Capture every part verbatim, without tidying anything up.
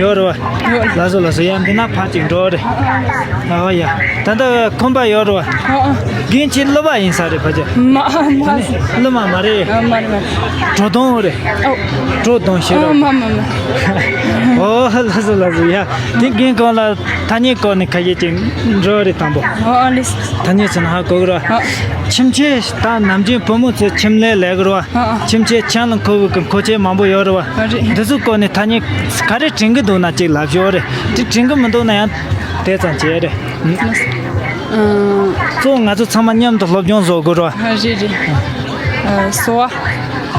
ཡོད་རེད་བ། ཡོད། ལགས་སོ་ལགས་སོ། ཡ་འདི་ན་ཕར་ཅིག་འགྲོ་རེད། ཨ་ཡ། ད་ལྟ་ཁོམ་པ་ཡོད་རེད་བ། ཨ་ཨ། རྒན་ཁྱེད་སློབ་མ་ཡིན་ས་རེད་ཕ་ཅག་མ་མ་ཟེར། སློབ་མ་མ་རེད། ཨ་མ་རེད་མ་རེད། བྲོ་བརྡུང་རེད། ཨོ། བྲོ་བརྡུང་ཤེས་ཨ་རེད། མ་མ་མ། ཨོ་ལགས་སོ་ལགས་སོ། ཡ་འདི་རྒན་ཁོང་ལ་ཐ་སྙད་སྐོར་ནས་ཁ་ཤས་ཅིག་འགྲོ་རེད་དང་པོ། ཨོ་ཨ་ལེ། ཐ་སྙད་ཟེར་ན་ཧ་གོ་གི་རེད་བ། ཨ། ཁྱིམ་ཆས་ད་ནམ་རྒྱུན་བུ་མོ་ཚོས་ཁྱིམ་ལས་ལས་གི་རེད་བ། ཨ་ཨ། ཁྱིམ་ཆས་ཁྱིམ་ལ་མཁོ་བའི་གི་མཁོ་ཆས་མང་པོ་ཡོད་རེད་བ། ཨ་རེད། འདི་ཚོའི་སྐོར་ནས་ཐ་སྙད་ག་རེ་དྲན་གི་འདུག་ན་ཅིག་ལབ་ཤོག་རེད། དེ་དྲན་གི་མི་འདུག་ན་ཡང་དེ་ཙམ་བྱས་རེད། ཨ། གཙོ་བོ་ང་ཚོ་ཚང་མ་མཉམ་དུ་སློབ་སྦྱོང་བཟོ་དགོས་རེད་བ། ཨ་རེད་རེད། ཨ། སོ་བ།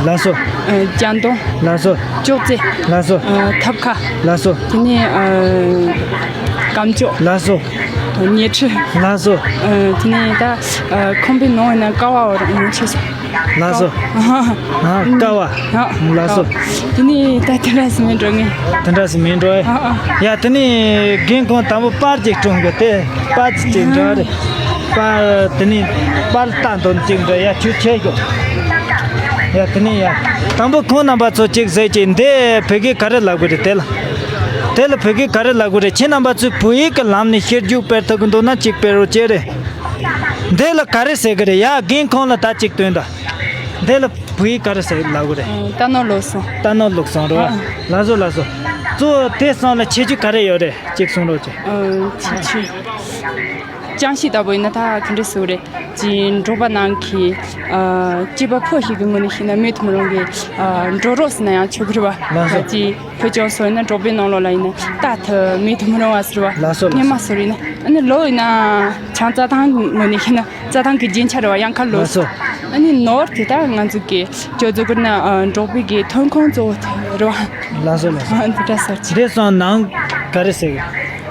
ལགས་སོ། ཨ། རྒྱ་མདོང་། ལགས་སོ། ཅོག་ཙེ། ལགས་སོ། ཨ། ཐབ་ཁ། ལགས་སོ། དེ་ནས་ཨ། སྒམ་ཅོག་ལགས་སོ། ཉལ་ཁྲི། ལགས་སོ། ཨ། དེ་ནས་ད་ཨ། ཁང་པའི་ནང་ཡིན་ན་ཀ་བ་བར་མང་ཆེ་ཤོས། ལགས་སོ། ཨ། ཀ་བ། ཨ། ལགས་སོ། དེ་ནས་ད་དེ་འདྲ་ཟིག་མིན་འགྲོ་ངེས། དེ་འདྲ་ཟིག་མིན་འགྲོ་ཨེ། ཨ་ཨ། ཡ་དེ་ནས་རྒན་ཁོང་དང་པོ་པར་ཅིག་སྲུང་གི་དེ་པར་ཅིག་འདྲ་རེད། པར་དེ་ནས་པར་ལྟ་འདོན་ཅིག་འདྲ། ཡ་ཁྱོད་ཆེ་གི། ཡ་དེ་ནས་ཡ་དང་པོ་ཁོང་རྣམ་པ་ཚོ་ཅིག་ཟེར་ཅིག་འདི་བོད་སྐད་ག་རེ་ལབ་དགོས་རེད་དེ་ལ། དེ་ལ་བོད་སྐད་ག་རེ་ལབ་དགོས་རེད། ཁྱེད་རྣམ་པ་ཚོས་བོད་ཡིག་གི་ལམ་ནས་ཤེས་རྒྱུགས་སྤེལ་ཐུབ་ཀྱི་འདུག་ན་གཅིག་སྤེལ་རོགས་བྱེད་རེད། འདི་ལ་ག་རེ་ཟེར་གི་རེད། ཡ་རྒན་ཁོང་ལ་ད་གཅིག་སྟོན་དང་། འདི་ལ་བོད་ཡིག་ག་རེ་ཟེར་ལབ་དགོས་རེད། རྟ་ནོར་ལུག་སོང་། རྟ་ནོར་ལུག་སོང་རེད་བ། ཨ། ལགས་སོ་ལགས་སོ། གཙོ་བོ་དེ་གསུམ་ལ་ཁྱད་ཆོས་ག་རེ་ཡོད་རེད། གཅིག་གསུང་རོགས་བྱེད། ཨ། ཁྱད་ཆོས། ཅང་ཤེས་ལྟ་བུ་ཡིན་ན་ད་ག་འདྲ་ཟེར་རེད། ཅིག་འབྲོག་པ་ནང་གི་ཨ། སྐྱེས་པ་ཕོ་ཞིག་གི་ངོས་ནས་བཤད་ན་མེད་དུ་མི་རུང་གི་ཨ། འབྲོག་རོགས་ཟེར་ན་ཡང་ཆོག་གི་རེད་བ། ལགས་སོ། ད་ཅིག་བོད་ལྗོངས་སུ་ཡིན་ན་འབྲོག་པའི་ནང་ལོགས་ལ་ཡིན་ན་རྟ་དེ་མེད་དུ་མི་རུང་བ་ཟེར་བ། ལགས་སོ་ལགས་སོ། སྔོན་མ་ཟེར་ཡིན་ན་ཨ་ནི་ལུག་ཡིན་ན་ཆང་རྩྭ་ཐང་གི་ངོས་ནས་བཤད་ན་རྩྭ་ཐང་གི་རྒྱན་ཆ་རེད་བ། གཡང་དཀར་ལུག་ལགས་སོ། ཨ་ནི་ནོར་དེ་ད་ང་ཚོ་གི་ཇོ་ཛོ་གུར་ན་ཨ། འབྲོག་པའི་གི་ཐོན་ཁུངས་གཙོ་བོ་དེ་རེད་བ། ལགས་སོ་ལགས་སོ། ཨ། འདི་འདྲ་ཟེར་ཅིག་འདི་གསུམ་ནང་ག་རེ་ཟེར་གི།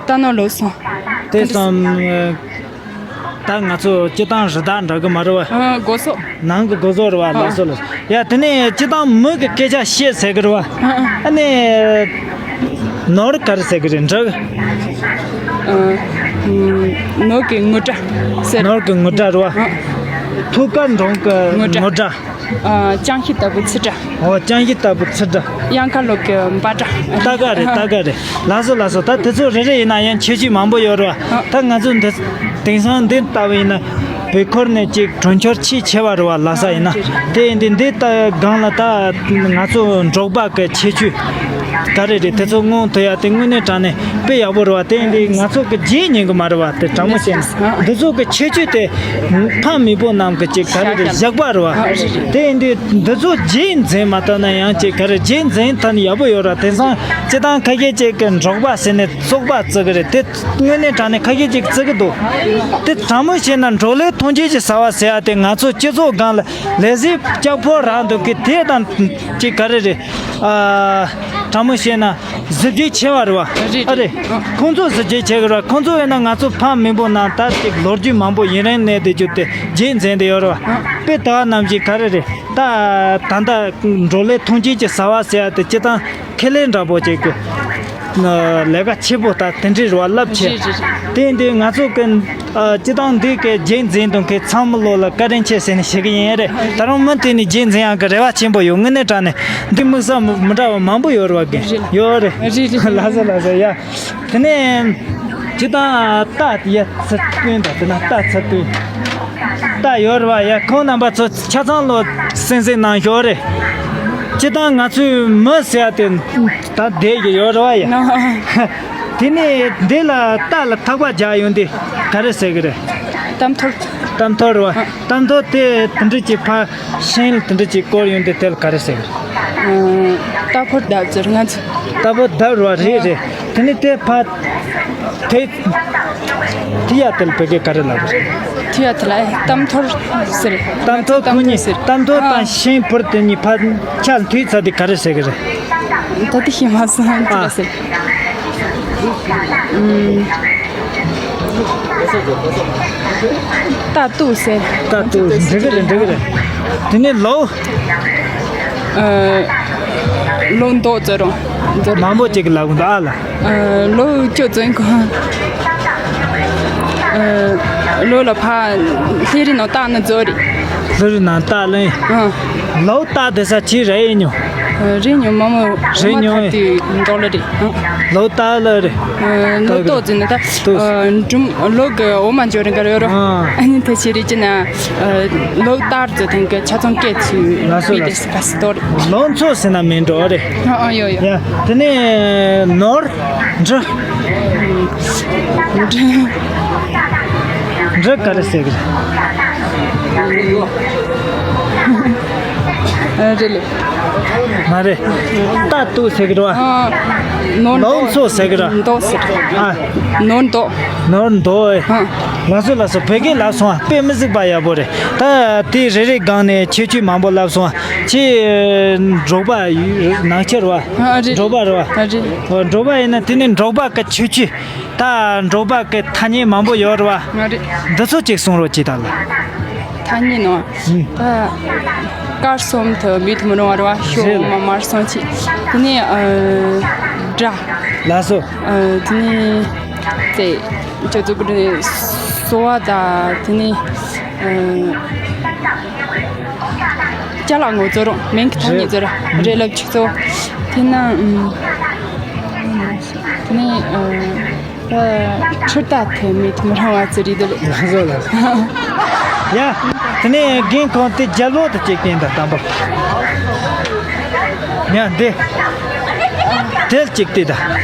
རྟ་ནོར་ལུག་སོང་། དེ་གསུམ་ད་ང་ཚོ་སྤྱི་བཏང་རི་དྭགས་འདྲ་གི་མ་རེད་བ། ཨ། སྒོ་ཟོག་ནང་གི་སྒོ་ཟོག་རེད་བ། ཨ། ལགས་སོ་ལགས་སོ། ཡ་དེ་ནས་སྤྱི་བཏང་མི་གི་སྐད་ཆ་བཤད་ཟེར་གི་རེད་བ། ཨ། ཨ་ནི་ནོར་ག་རེ་ཟེར་གི་རེད། འབྲུག་ཨ། ནོར་གི་ངུ་སྒྲ་ཟེར། ནོར་གི་ངུ་སྒྲ་རེད་བ། ཨ། ཐུགས་ཀར་འགྲོ་གི་ངུ་སྒྲ། ངུ་སྒྲ། ཨ། ཅང་ཤེས་ལྟ་བུ་ཚི་སྒྲ། ཨོ། ཅང་ཤེས་ལྟ་བུ་ཚི་སྒྲ། གཡང་དཀར་ལུག་གི་འབའ་སྒྲ། རྟ་སྒ་རེད། རྟ་སྒ་རེད། ལགས་སོ་ལགས་སོ། ད་དེ་ཚོ་རེ་རེ་ཡིན་ན་ཡང་ཁྱད་ཆོས་མང་པོ་ཡོད་རེད་བ། ཨ། ད་ང་ཚོ་འདི་དེང་སང་འདི་ལྟ་བུ་ཡིན་ན་བོད་ཁུལ་ནས་ཅིག་གྲོང་ཁྱེར་ཆེས་ཆེ་བ་རེད་བ། ལྷ་ས་ཡིན་ན། དེ་ཡིན་དུས་འདི་ལྟ་སྒང་ལ་ད་ང་ཚོ་འབྲོག་པ་གི་ཁྱད་ཆོས་ག་རེ་རེད། དེ་ཚོ་མངོན་ཐུབ་ཡ་དེ་དངོས་གནས་དྲང་གནས་དཔེ་ཡག་པོ་རེད་བ། དེ་ཡིན་དུས་ང་ཚོ་གི་བརྗེད་ཉན་གི་མ་རེད་བ། དེ་དྲང་མོ་བཤད་ན་འདི་ཚོ་གི་ཁྱད་ཆོས་དེ་ཕ་མེས་པོ་རྣམས་གི་ཅིག་ག་རེ་རེད། བཞག་པ་རེད་བ། དེ་ཡིན་དུས་འདི་ཚོ་རྗེས་འཛིན་མ་ཐུབ་ན་ཡང་ཅིག་ག་རེ་རྗེས་འཛིན་ཐུབ་ན་ཡག་པོ་ཡོད་ར། དེང་སང་སྤྱི་བཏང་ཁ་ཤས་ཅིག་གི་འབྲོག་པ་ཟེར་ནས་བཙོག་པ་བརྩི་གི་རེད། དེ་དངོས་གནས་དྲང་གནས་ཁ་ཤས་ཅིག་བརྩི་གི་འདུག་དེ་དྲང་མོ་བཤད་ན་འབྲོག་ལས་ཐོན་སྐྱེད་ཀྱི་ཟ་བ་ཟེར་ཡ་དེ་ང་ཚོ་སྤྱི་ཚོགས་སྒང་ལ་ལས་བཟོའི་ལྕགས་ཕོར་རག་འདུག་གི། དེ་དང་ཅིག་ག་རེ་རེད། ཨ། དྲང་མོ་བཤད་ན་གཟི་བརྗིད་ཆེ་བ་རེད་བ། རེད། ཨ་རེད། རེད། ཁོང་ཚོ་གཟི་བརྗིད་ཆེ་གི་རེད་བ། ཁོང་ཚོ་ཡིན་ན་ང་ཚོ་ཕ་མེས་པོ་ནང་ད་ཅིག་ལོ་རྒྱུས་མང་པོ་ཡུན་རིང་གནས་བསྡད་རྒྱུ་དེ་རྗེས་འཛིན་དེ་ཡོད་རེད་བ། དཔེ་ལྟ་བ་ནམ་ཞིག་ག་རེ་རེད། ད་ད་ལྟ་འབྲོག་ལས་ཐོན་སྐྱེད་ཀྱི་ཟ་བ་ཟེར་ཡ་དེ་སྤྱི་བཏང་ཁེ་ལས་འདྲ་པོ་ཅིག་གི་ལས་ཀ་ཆེ་པོ་ད་དེ་འདྲའི་རེད་བ། རླབས་ཆེ། རེད་རེད་རེད། དེ་ཡིན་དུས་ང་ཚོ་གི་ཨ། སྤྱི་བཏང་འདི་གི་རྗེས་འཛིན་དང་གི་ཚང་མི་ལོ་ལ་བཀའ་དྲིན་ཆེ་ཟེར་ནས་ཞུ་གི་ཡིན་རེད། ད་རུང་མུ་མཐུད་ནས་རྗེས་འཛིན་ཡག་གི་རེ་བ་ཆེན་པོ་ཡོད། དངོས་གནས་དྲང་གནས་འདི་དམིགས་བསལ་མི་འདྲ་བ་མང་པོ་ཡོད་རེད་བ། རེད། ཡོད་རེད། རེད་རེད། ལགས་སོ་ལགས་སོ། ཡ། དེ་ནས་སྤྱི་བཏང་རྟ་ཡ་ཚུར་སྟོན་དང་། དེ་ན་རྟ་ཚུར་སྟོན། རྟ་ཡོད་རེད་བ། ཡ། ཁོང་རྣམ་པ་ཚོ་ཆ་ཚང་ལོ་གསན་གཟིགས་གནང་ཞོར་རེད། སྤྱི་བཏང་ང་ཚོའི་མི་ཟེར་ཡ་དེ་ད་བསྡད་ཀྱི་ཡོད་རེད་བ། ཡ། དེ་ནས་འདི་ལ་རྟ་ལ་ཐག་པ་རྒྱག་ཡོང་དུས་ག་རེ་ཟེར་གི་རེད། རྟ་འཐོར། རྟ་འཐོར་བ། ཨ། རྟ་འཐོར་དེ་དེ་འདྲ་ཅིག་ཕར་ཤིང་ལ་དེ་འདྲ་ཅིག་བསྐོར་ཡོང་དུས་དེ་ལ་ག་རེ་ཟེར་གི་རེད། ཨ། རྟ་ཕོར་བརྡབ་ཟེར་ང་ཚོ། རྟ་ཕོར་བརྡབ་རེད་བ། རེད་རེད། དེ་ནས་དེ་ཕར་དེ་དེ་ཡ་དེ་ལ་བོད་སྐད་ག་རེ་ལབ་གི་རེད། དེ་ཡ་དེ་ལ་ཨེ་རྟ་འཐོར་ཟེར། རྟ་འཐོར། ཁོ་གཉིས་རྟ་འཐོར་དང་ཤིང་ཕོར་དེ་གཉིས་ཕར་ཆ་ལ་མཐུད་ཚར་དུས་ག་རེ་ཟེར་གི་རེད། ད་དེ་ཤེས་མ་སོང་། ཅི་ལ་ཟེར། ཨུམ། རྟ་གཏུག་ཟེར། རྟ་གཏུག། འགྲིག་གི་རེད། འགྲིག་གི་རེད། དེ་ནས་ལོ། ཨ། ལོ་མདོག་ཙི་རུང་། མང་པོ་ཅིག་གི་ལབ་གི་འདུག་ཨ་ལ། ཨ། ལོ་ཁྱོད་ཙོན་གོ། ཨ། ལོ་ལ་ཕ་ལྷས་རི་ནང་རྟ་ནི་ཛོ་རི། ལྷས་རི་ནང་རྟ་ལེན། ཨ། ལོ་རྟ་དེ་ས་ཆི་རེ་ཡིན་ཉོ། རེད། ཉོ་མ་མོ་རེད། ཉོ་མ་ཐག་དེ་འདོག་ལ་རེད། ལོ་ཏག་ལ་རེད། ལོ་ཏོག་ཟིན་ན་ད་འབྲུམ་ལོ་གི་འོ་མ་འཇོ་རེད་ག་རེ་ཡོད་རོ། ཨ་ནི་ད་ཆི་རེད་ཅི་ན་ལོ་ཏག་ཟེར་ཐེངས་གི་ཆ་ཚང་སྐད་ཆི་ལ་སོ་ལ་སོ། ག་སི་ཏོར། ལོ་མཚོ་ཟེར་ན་མིན་འགྲོ་རེད། ཨ་ཨ་ཡོ་ཡོ། ཡ་དེ་ནས་ནོར་འབྲུ། འབྲུ། འབྲུ་ག་རེ་ཟེར་གི་རེད། རེད་ལེ། མ་རེད། རྟ་གཏུག་ཟེར་གི་རེད་བ། ནོར་ལོ་མཚོ་ཟེར་གི་རེད། མདོ་ཟེར། ཨ། ནོར་མདོ། ནོར་མདོ་ཨེ། ལགས་སོ་ལགས་སོ། བོད་སྐད་ལབ་སོང་ཨ། དཔེ་མི་སྲིད་པ་ཡག་པོ་རེད། ད་དེ་རེ་རེ་སྒང་ནས་ཁྱད་ཆོས་མང་པོ་ལབ་སོང་ཨ། ཁྱེད་འབྲོག་པ་ནང་ཆེ་རེད་བ། ཨ་རེད། འབྲོག་པ་རེད་བ། ཨ་རེད། འབྲོག་པ་ཡིན་ན་དེ་ནི་འབྲོག་པ་གི་ཁྱད་ཆོས། ད་འབྲོག་པ་གི་ཐ་སྙད་མང་པོ་ཡོད་རེད་བ། ང་རེད། འདི་ཚོ་གཅིག་གསུང་རོགས་གྱིས་ད་ལ། ཐ་སྙད་ནོ། ཨུམ། ད་དཀར་གསུམ་དུ་མེད་མི་རུང་བ་རེད་བ། ཤོག་རེད། མ་དམར་གསུམ་གཅིག་དེ་ནས་ཨ་སྒྲ། ལགས་སོ། ཨ་དེ་ནས་དེ་ཁྱོད་ཚོ་གི་སོ་བ་ད་དེ་ནས་ཨ། ཅ་ལག་ངོ་ཚོ་རུང་མིང་གི་ཐ་སྙད་ཚོ་ར་རེད་ལབ་ཅིག་ཚོ། དེ་ན་ཨུམ། དེ་ནས་ཨ། ཁྲི་རྟ་དེ་མི་དེ་མི་རང་བ་ཚོ་རེད་དེ་རེད། ལགས་སོ་ལགས་སོ། ཡ། དེ་ནས་རྒན་ཁོང་དེ་རྒྱལ་པོ་དེ་གཅིག་བསྟན་དང་དམ་པ། ཡ་འདི། དེ་གཅིག་བལྟས་དང་།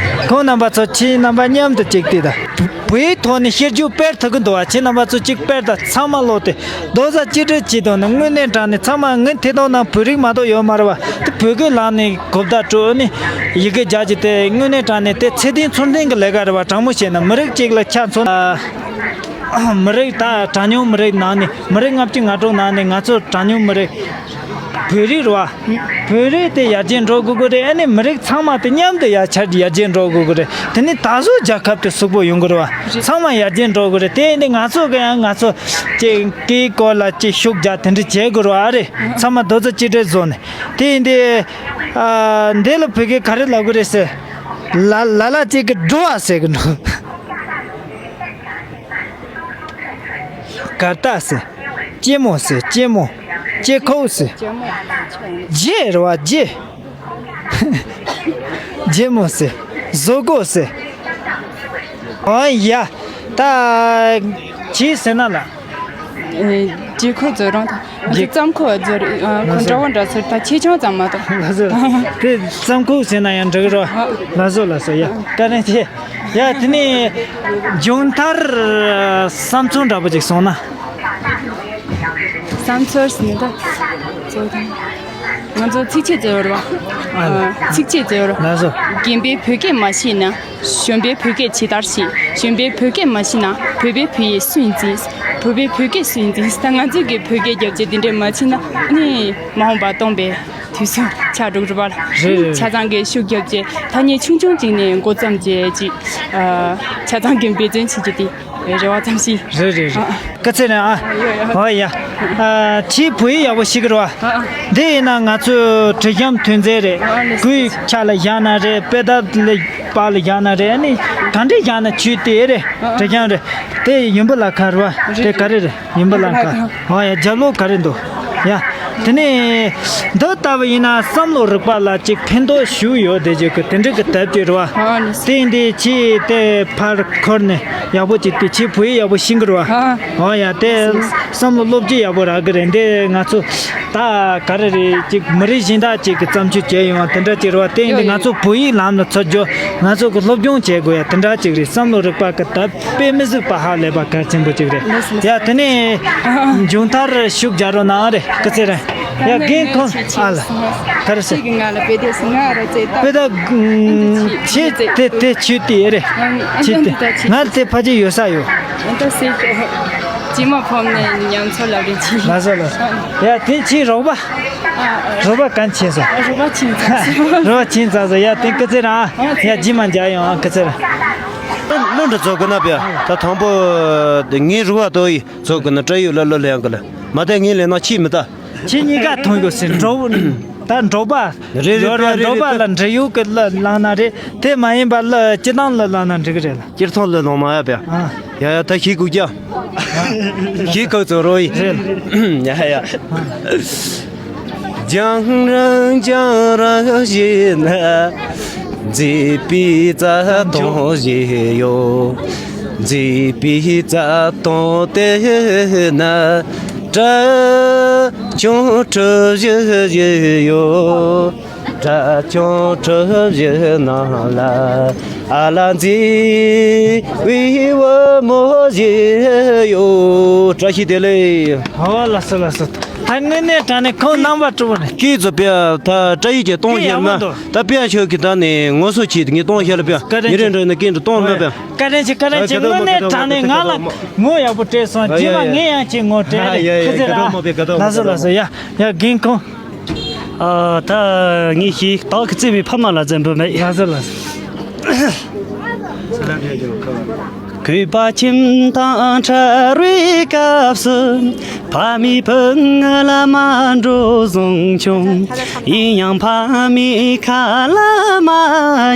ཁོང་རྣམ་པ་ཚོ་ཁྱེད་རྣམ་པ་མཉམ་དུ་གཅིག་བལྟས་དང་། བོད་ཡིག་ཐོག་ནས་བཤད་རྒྱུ་སྤེལ་ཐུབ་ཀྱི་འདུག་བ། ཁྱེད་རྣམ་པ་ཚོ་གཅིག་སྤེལ་དང་། ཚང་མ་ཀློག་སྟེ། རྡོག་རྩ་གཅིག་སྒྲིལ་གྱིས་དང་ནི་དངོས་གནས་དྲང་ནས། ཚང་མ་ངས་དེ་དང་ནང་བོད་རིགས་མ་གཏོགས་ཡོད་མ་རེད་བ། དེ་བོད་སྐད་ལམ་ནས་གོ་བརྡ་སྤྲོད་ནས་ཡི་གེ་རྒྱག་རྒྱུ་དེ་དངོས་གནས་དྲང་ནས་དེ་ཚེ་བརྟན་ཚུར་བརྟན་གྱི་ལས་ཀ་རེད་བ། དྲང་མོ་བཤད་ན་མི་རིགས་གཅིག་ལ་ཆ་མཚོན། མི་རིགས་ད་གྲངས་ཉུང་མི་རིགས་ནང་ནས། མི་རིགས་ལྔ་བཅུ་ང་དྲུག་ནང་ནས་ང་ཚོ་གྲངས་ཉུང་མི་རིགས་བོད་རིགས་རེད་བ། བོད་རིགས་དེ་ཡར་རྒྱས་འགྲོ་དགོས་ཀྱི་རེད། ཨ་ནི་མི་རིགས་ཚང་མ་དེ་མཉམ་དུ་ཡར་ཆ་ཡར་རྒྱས་འགྲོ་དགོས་ཀྱི་རེད། དེ་ནི་ད་གཟོད་རྒྱལ་ཁབ་དེ་སུག་པོ་ཡོང་གི་རེད་བ། ཚང་མ་ཡར་རྒྱས་འགྲོ་དགོས་རེད། དེ་ཡིན་དུས་ང་ཚོ་གི་ཡང་ང་ཚོ་ཅིག་གི་སྐོར་ལ་ཅིག་ཤུགས་རྒྱག་དེ་འདྲ་བྱེད་དགོས་རེད་བ། ཨ་རེད། ཚང་མ་རྡོག་རྩ་གཅིག་སྒྲིལ་བཟོ་ནས། དེ་ཡིན་དུས་ཨ་འདི་ལ་བོད་སྐད་ག་རེ་ལབ་དགོས་རེད་ཟེར། ལ་ལ་ལ་ཅིག་གི་འགྲོ་བ་ཟེར་གི་འགྲོ། གར་སྟེགས་ཟེར། ལྕེ་མོ་ཟེར། ལྕེ་མོ། ལྕེ་ཁོག་ཟེར། རྗེས་རེད་བ། རྗེས། རྗེས་མོ་ཟེར། བཟོ་དགོས་ཟེར། ཨ་ཡ། ད་ཅི་ཟེར་ན་ལ། རྗེས་ཁོག་བཟོ་རང་དང་། རྗེས། རྩམ་ཁོག་བཟོ་རེད། ཁོ་འདྲ་བོ་འདྲ་ཟེར། ད་ཆེ་ཆུང་ཙམ་མ་གཏོགས། ལགས་སོ། དེ་རྩམ་ཁོག་ཟེར་ན་ཡང་འགྲིག་རོ། ལགས་སོ་ལགས་སོ། ཡ་བཀའ་དྲིན་ཆེ། ཡ་དེ་ནས་མཇུག་མཐར་བསམ་ཚུལ་འདྲ་པོ་ཅིག་གསུངས་ན། བསམ་ཚུལ་ཟེར་ན་ད། ང་ཚོ་ཚིགས་བཅད་བརྗོད་རོགས། ཚིགས་བཅད་བརྗོད་རོགས། ལགས་སོ། རྒན་པས་བོད་སྐད་མ་ཤེས་ན། གཞོན་པས་བོད་སྐད་ཇི་ལྟར་ཤེས། གཞོན་པས་བོད་སྐད་མ་ཤེས་ན། བོད་པས་བོད་ཡིག་སུས་འཛིན། བོད་པས་བོད་སྐད་སུས་འཛིན། ད་ང་ཚོ་གིས་བོད་སྐད་རྒྱབ་རྗེས་འདི་འདྲས་མ་བྱས་ན་ནི་མ་འོངས་པ་སྟོང་པའི་དུས་སུ་ཆགས་འགྲོ་གི་རེད་པ། རེད་རེད། ཆ་ཚང་གིས་ཤུགས་རྒྱབ་རྗེས་ཐ་སྙད་ཆུང་ཆུང་ཅིག་ནས་འགོ་བརྩམས་རྗེས་ཅིག་ཆ་ཚང་གིས་འབད་བརྩོན་བྱེད་རྒྱུ་དེ། རེ་བ་ཙམ་ཞིག་རེད་རེད་རེད། ཨ། སྐུ་ཚེ་རིང་ཨ། ཡོད་ཡོད། ཨོ་ཡ། ཨ། ཁྱེད་བོད་ཡིག་ཡག་པོ་ཤེས་ཀྱི་རེད་བ། ཨ། འདི་ཡིན་ན་ང་ཚོའི་དྲི་གཞམ་ཐོན་རྫས་རེད། ཨ་ནི། གུས་ཕྱག་ལ་བཞག་ན་རེད། དཔེ་དེབ་ལ་པར་ལ་བཞག་ན་རེད། ཨ་ནི་ག་འདྲས་བཞག་ན་བྱུས་དེ་རེད། ཨ། དྲི་གཞམ་རེད། དེ་ཡིན་པ་ལ་ཁ་རེད་བ། དེ་ག་རེ་རེད། ཡིན་པ་ལ་ཁ། ཨོ་ཡ། རྒྱབ་ལོགས་ག་རེ་འདུག་ཡ། དེ་ནས་འདི་ལྟ་བུ་ཡིན་ན་བསམ་བློ་རིག་པ་ལ་ཅིག་ཕན་ཐོགས་ཞུ་ཡོད་དེ་ཅིག་གི་དེ་འདྲ་གི་དེབ་ཅིག་རེད་བ། ཨ་ནི། དེ་འདི་ཆེས་དེ་ཕར་འཁུར་ནས་ཡག་པོ་ཅིག་དེ་ཆེས་བོད་ཡིག་ཡག་པོ་ཤེས་ཀྱི་རེད་བ། ཨ། ཨོ་ཡ། དེ་བསམ་བློ་སློབ་སྦྱོང་ཡག་པོ་རག་གི་རེད། འདི་ང་ཚོ་ད་ག་རེ་རེད། ཅིག་མི་རིགས་གཞན་དག་ཅིག་གི་བརྩམས་ཆོས་བྱས་ཡོང་བ་དེ་འདྲ་ཅིག་རེད་བ། དེ་ཡིན་དུས་ང་ཚོ་བོད་ཡིག་ལམ་ལ་ཚུར་འཇོག་ང་ཚོ་གི་སློབ་སྦྱོང་བྱེད་དགོས་ཡ་དེ་འདྲ་ཅིག་རེད། བསམ་བློ་རིག་པ་གི་དེབ་དཔེ་མི་སྲིད་པ་ཧ་ལས་པ་གལ་ཆེན་པོ་ཅིག་རེད། ལགས་སོ། ཡ། དེ་ནས་མཇུག་མཐར་ཤུགས་རྒྱག་རོགས་གནང་རེད། སྐུ་ཚེ་རིང་། ཡ། རྒན་ཁོང་ཨ་ལ་ག་རེ་ཟེར། ཁྱེད་ཀྱིས་ང་ལ་དཔེ་དེབ་ང་ར་ཙེ་ད། དཔེ་དེབ་ཁྱེད་དེ་དེ་ཁྱེད་དེ་རེད། ཁྱེད་དེ་ང་དེ་ཕལ་ཆེར་ཡོད་ས་ཡོད། ད་སེ་ཅི་མ་ཕོམ་ནས་ཉམས་ཚོད་ལ་རེ་ཆི། ལགས་སོ་ལགས་སོ། ཡ། དེ་ཁྱེད་རོགས་པ། རོགས་པ་གང་ཕྱིན་སོང་། རོགས་པ་ཕྱིན་ཚར་སོང་། རོགས་པ་ཕྱིན་ཚར་སོང་། ཡ། དེ་སྐུ་ཚེ་རིང་ཨ། ཡ། རྗེས་མ་མཇལ་ཡོང་ཨ། སྐུ་ཚེ་རིང་། ལོ་འདྲ་ཚོ་གི་ན་པ་ཡ། ད་དང་པོ་ངའི་རུ་བ་དོ་ཡི་ཚོ་གི་ན་སྤྲ་ཡོད་ལ་ལོ་ལ་ཡང་གི་ལ་མ་ད་ངའི་ལས་ན་ཆི་མི་ད། ཁྱེད་གཉིས་ཀ་མཐོང་ཡོད་ཟེར། འགྲོ་ད་འགྲོ་པ་རེད་རེད་ཡོད་རེད། རེད་འགྲོ་པ་རེད། ལ་འབྲེལ་ཡོད་གི་ལ་བླངས་ན་རེད། དེ་མ་ཡིན་པ་ལ་སྤྱི་བཏང་ལ་བླངས་ན་འགྲིག་གི་རེད་ལ། སྤྱིར་བཏང་ལ་བླངས་ན་ཡ་པ་ཡ། ཨ། ཡ་ཡ། ད་ཤི་གུ་ཀྱ་ཤི་གུ་ཚོ་རོ་ཡི། རེད། ཡ་ཡ། རྒྱང་རིང་རྒྱང་རིང་ཞིག་ན། མཛེས་པའི་རྩྭ་ཐང་ཞིག་ཡོད། མཛེས་པའི་རྩྭ་ཐང་དེ་ན། སྒྲ་ཆུང་གྲུ་བཞི་ཞིག་ཡོད། སྒྲ་ཆུང་གྲུ་བཞི་ནང་ལ། ཨ་ལ་མཛེས་པའི་བུ་མོ་ཞིག་ཡོད། བཀྲ་ཤིས་བདེ་ལེགས། ཨོ་ལགས་སོ་ལགས་སོ། ད་དངོས་གནས་དྲང་གནས་ཁོང་རྣམ་པ་སྤྲོ་པོ་རེད། སྐད་ཚོ་དཔེ་ད་བཀྲ་ཡིས་ཀྱིས་གཏོང་ཤེས་ན། ད་དཔེ་ཆོས་ཀྱི་ད་ནི་ངོ་སོ་ཆེ་ངས་གཏོང་ཤེས་ལ་དཔེ་བཀའ་དྲིན་ཉིན་རེ་ཆེ། འགྲོ་ནས་སྐད་འདྲ་གཏོང་ལ་དཔེ། བཀའ་དྲིན་ཆེ། བཀའ་དྲིན་ཆེ། དགའ་དགའ་དངོས་གནས་དྲང་གནས་ང་ལ་ངོ་ཡག་པོ་སྤྲད་སོང་། རྗེས་མ་ངས་ཡང་ཅིག་ངོ་སྤྲད་རེད། ཁ་ཟེར་ལ། ལགས་སོ་ལགས་སོ། ཡ་ཡ་རྒན་ཁོང་། ཨ་ད་ངས་ཤིག་བདག་གི་བརྩེ་བའི་ཕ་མ་ལ་འཛེམ་པོ་མེད། ལགས་སོ་ལགས་སོ། གུས་པ་ཁྱིམ་དང་འཕྲད་རེས་སྐབས་སུ། ཕ་མའི་བུ་ངུ་ལ་མ་འགྲོ་བཟང་བྱུང་། ཡིན་ཡང་ཕ་མའི་ཁ་ལ་མ་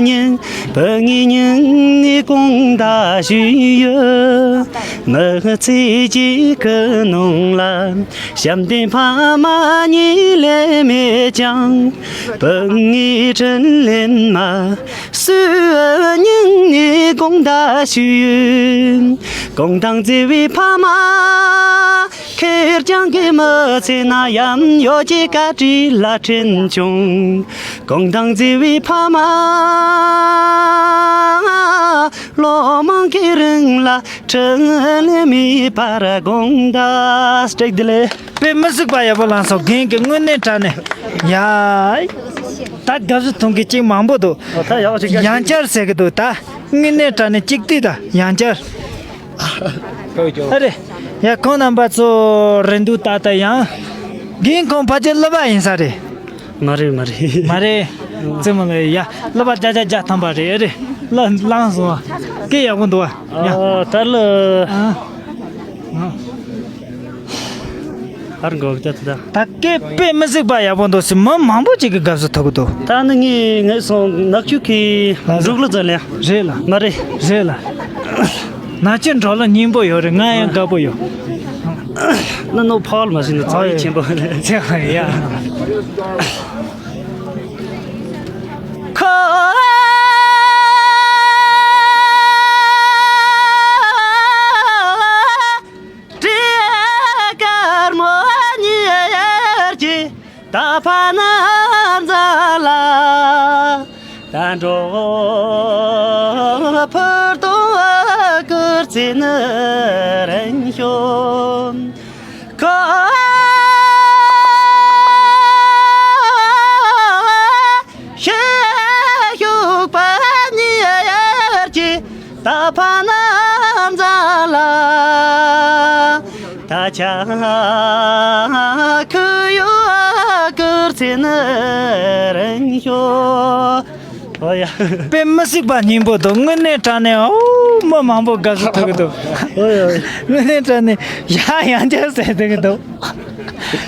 ཉན། བུ་ངའི་སྙིང་ནས་དགོངས་དག་ཞུས་ཡོད། མི་ཚེ་གཅིག་གི་ནང་ལ། བྱམས་ལྡན་ཕ་མ་གཉིས་ལས་མེད་ཀྱང་། བུ་ངའི་དྲིན་ལན་མ་སུས་སྙིང་ནས་དགོངས་དག་ཞུས། གུང་ཐང་བརྩེ་བའི་ཕ་མ། ཁེར་རྐྱང་གི་མི་ཚེ་ན་ཡང་ཡོད་ཀྱི་བཀའ་དྲིན་ལ་དྲན་བྱུང་། གུང་ཐང་བརྩེ་བའི་ཕ་མ། ལོ་མང་གི་རིང་ལ་དྲིན་ལན་མེད་པར་དགོངས་དག་བཀྲ་ཤིས་བདེ་ལེགས། དཔེ་མི་སྲིད་པ་ཡག་པོ་བླངས་སོང་། རྒན་གྱིས་དངོས་གནས་དྲང་གནས། ཡ། ད་དགའ་བསུ་ཐོན་མཁན་གཅིག་མང་པོ་འདུག་ཨོ་ད་ཡག་ཅིག་ཡག་ཡང་བསྐྱར་ཟེར་གི་འདུག་ད་དངོས་གནས་དྲང་གནས་གཅིག་བལྟས་ད་ཡང་བསྐྱར། ཨ་རེ། ཡ་ཁོང་རྣམ་པ་ཚོ་རེད་འདུག་ད་ལྟ་ཡང་། རྒན་ཁོང་ཕལ་ཆེར་སློབ་པ་ཡིན་ས་རེད། མ་རེད་མ་རེད། མ་རེད། རྩེད་མོ་ལ་ཡ་སློབ་པ་བརྒྱ་ཆ་བརྒྱ་ཐམ་པ་རེད། ཨ་རེད། ལ་ལངས་སོང་བ། སྐད་ཡག་པོ་འདུག་བ། ཡ། ཨ་ད་ལ། ཨ། ཨ། ཨར་འགོག་ད་ད། ད་སྐད་དཔེ་མི་སྲིད་པ་ཡག་པོ་འདུག་ཟེར་མི་མང་པོ་ཅིག་གིས་དགའ་བསུ་ཐོབ་ཀྱི་འདུག་ད་ནི་ངས་ངས་སོང་ནག་ཆུ་གི་འབྲུག་ལོ་ཙ་ལེ། རེད་ལ། མ་རེད། རེད་ལ། ནག་ཆུ་འབྲོག་ལ་སྙིང་པོ་ཡོད་རེད། ང་ཡང་དགའ་པོ་ཡོད། ན་ནོ་ཕོལ་མ་ཟིན་ན་ཚ་ཡི་ཆེན་པོ་རེད། ཚེ་ཡ། ཁོ། དྲི་དཀར་མོ་ཉེར་གྱི་ད་ཕ་ན་མཛའ་ལ། ད་འགྲོ་ཕུར་དུ་ཀུར་ཚེ་ནི་རིང་ཤོམ་ཁོ། ཤེས་ཤུག་པ་ཉེར་གྱི་ད་ཕ་ན་མཛའ་ལ། ད་ཆ་ཁུ་ཡོ་ཀུར་ཚེ་ནི་རིང་ཤོ། ཨོ་ཡ། དཔེ་མི་སྲིད་པ་སྙིང་པོ་འདུག་དངོས་གནས་དྲང་གནས། ཨོ་མི་མང་པོ་དགའ་བསུ་ཐོབ་ཀྱི་འདུག་ཨོ་ཡ། དངོས་གནས་དྲང་གནས་ཡ་ཡང་བསྐྱར་ཟེར་ཐུབ་ཀྱི་འདུག་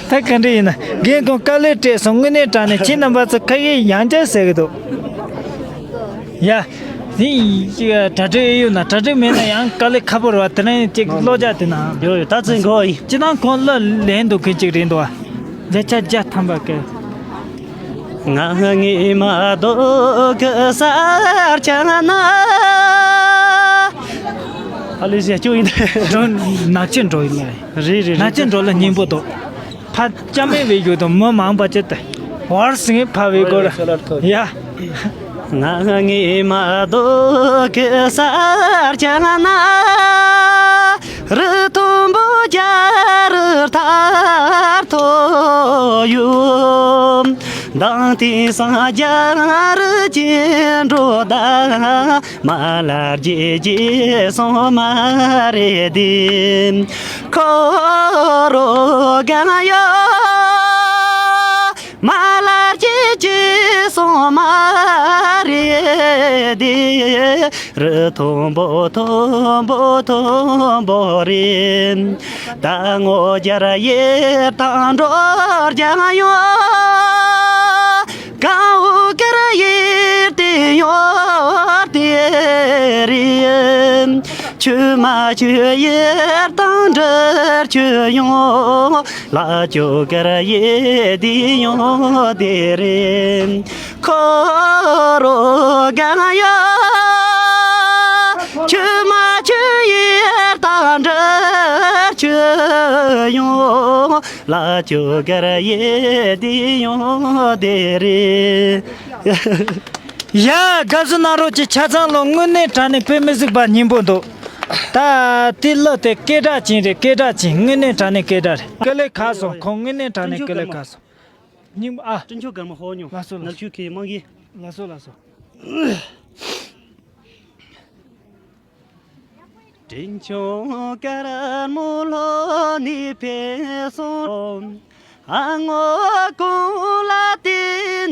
ད་ག་འདྲ་ཡིན་ན་རྒན་ཁོང་དཀའ་ལས་སྤྲད་སོང་། དངོས་གནས་དྲང་གནས་ཁྱེད་རྣམ་པ་ཚོ་ཁ་ཡེ་ཡང་བསྐྱར་ཟེར་གི་འདུག་ཡ། དེ་ཡིན་ཅིག་གྲ་སྒྲིག་ཨེ་ཡོད་ན། གྲ་སྒྲིག་མེད་ན་ཡང་དཀའ་ལས་ཁག་པོ་རེད་བ། དེ་ནས་ཅིག་བློ་རྒྱག་དེ་ན། ཡོད་ཡོད། ད་ཚིག་འགོ་ཡིན། སྤྱིར་བཏང་ཁོང་གླུ་ལེན་འདུག་མཁན་ཅིག་རེད་འདུག་བ། བརྒྱ་ཆ་བརྒྱ་ཐམ་པ་གི། ང་ངའི་མ་རྡོ་གི་སར་ཆ་ན། ཨ་ལེ་ཞེ་ཅོ་ཡིན། འགྲོ་ནག་ཆུ་འགྲོ་ཡིན་ལ། རེད་རེད་རེད། ནག་ཆུ་འགྲོ་ལ་སྙིང་པོ་འདུག་ཕ་ཅམ་མེ་བའི་ཡུལ་དུ་མི་མང་པ་ཅི་སྟེ། བར་སིང་ཕ་བའི་སྐོར། ཡ། ང་ངའི་མ་རྡོ་གི་སར་ཆ་ན། རི་མཐོན་པོ་རྒྱ་རི་ཐར་ཐོ་ཡུམ། མདང་དེང་སང་རྒྱ་རི་ཅན་འགྲོ་ད། མ་ལ་རྒྱལ་རྒྱལ་སོང་མ་རེད་དེ། ཁོ་རོ་གང་ཡོ། མ་ལ་རྒྱལ་རྒྱལ་སོང་མ་རེད་དེ། རི་མཐོན་པོ་མཐོན་པོ་མཐོན་པོ་རེད། ད་ངོ་རྒྱལ་ཡེར་དང་འགྲོ་རྒྱང་ཡོ། གང་འུ་ཀེར་ཡེར་ཏེ་ཡོར་ཏེ་རེད། ཁྱོད་མ་ཁྱོད་ཡེར་དང་འདྲར་ཁྱོད་ཡོང་། ལ་ཁྱོད་གར་ཡེ་དེ་ཡོང་དེ་རེད། ཁོ་རོ་གང་ཡོད། ཁྱོད་མ་ཁྱོད་ཡེར་དང་འདྲར་ཁྱོད་ཡོང་། ལ་ཁྱོད་གར་ཡེ་དེ་ཡོང་དེ་རེད། ཡ། དགའ་བསུ་གནང་རོགས་ཀྱི་ཆ་ཚང་ལོ། དངོས་གནས་དྲང་གནས་དཔེ་མི་སྲིད་པ་སྙིང་པོ་འདུག་ད་དེ་ལོ་དེ་སྐད་གྲགས་ཅན་རེད། སྐད་གྲགས་ཅན། དངོས་གནས་དྲང་གནས་སྐད་གྲགས་རེད། དཀའ་ལས་ཁག་སོང་། ཁོང་དངོས་གནས་དྲང་གནས་དཀའ་ལས་ཁག་སོང་། སྙིང་པོ་ཨ། སྤྲིན་ཆུ་དཀར་མོ་ཧོ་ཉོ། ལགས་སོ་ལགས་སོ། ནལ་ཆུ་ཁའི་མང་གི། ལགས་སོ་ལགས་སོ། སྤྲིན་ཆུ་དཀར་མོ་ལོ་ནི་ཕེབས་སོང་། ཨ་ངོ་ཀུན་ལ་དེ་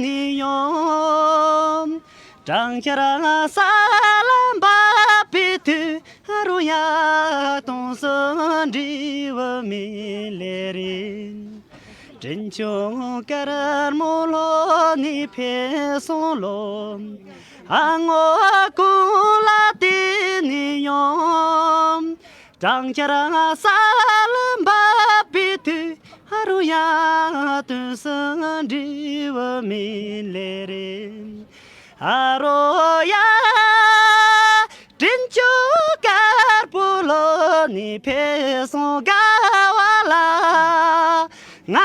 ནི་ཡོང་། སྦྲང་ཆར་ས་ལ་འབབ་པའི་དུས་རུ་ཡ་དུང་སོ་འབྲི་བ་མི་ལེ་རེད། སྤྲིན་ཆུ་དཀར་མོ་ལོ་ནི་ཕེབས་སོང་ལོ། ཨ་ངོ་ཀུན་ལ་དེ་ནི་ཡོང་། སྦྲང་ཆར་ས་ལ་འབབ་པའི་དུས་རུ་ཡ་དུང་སོ་འབྲི་བ་མི་ལེ་རེད། ཨ་རོ་ཡ། སྤྲིན་ཆུ་དཀར་པོ་ལོ་ནི་ཕེབས་སོང་། དགའ་བ་ལ། ང་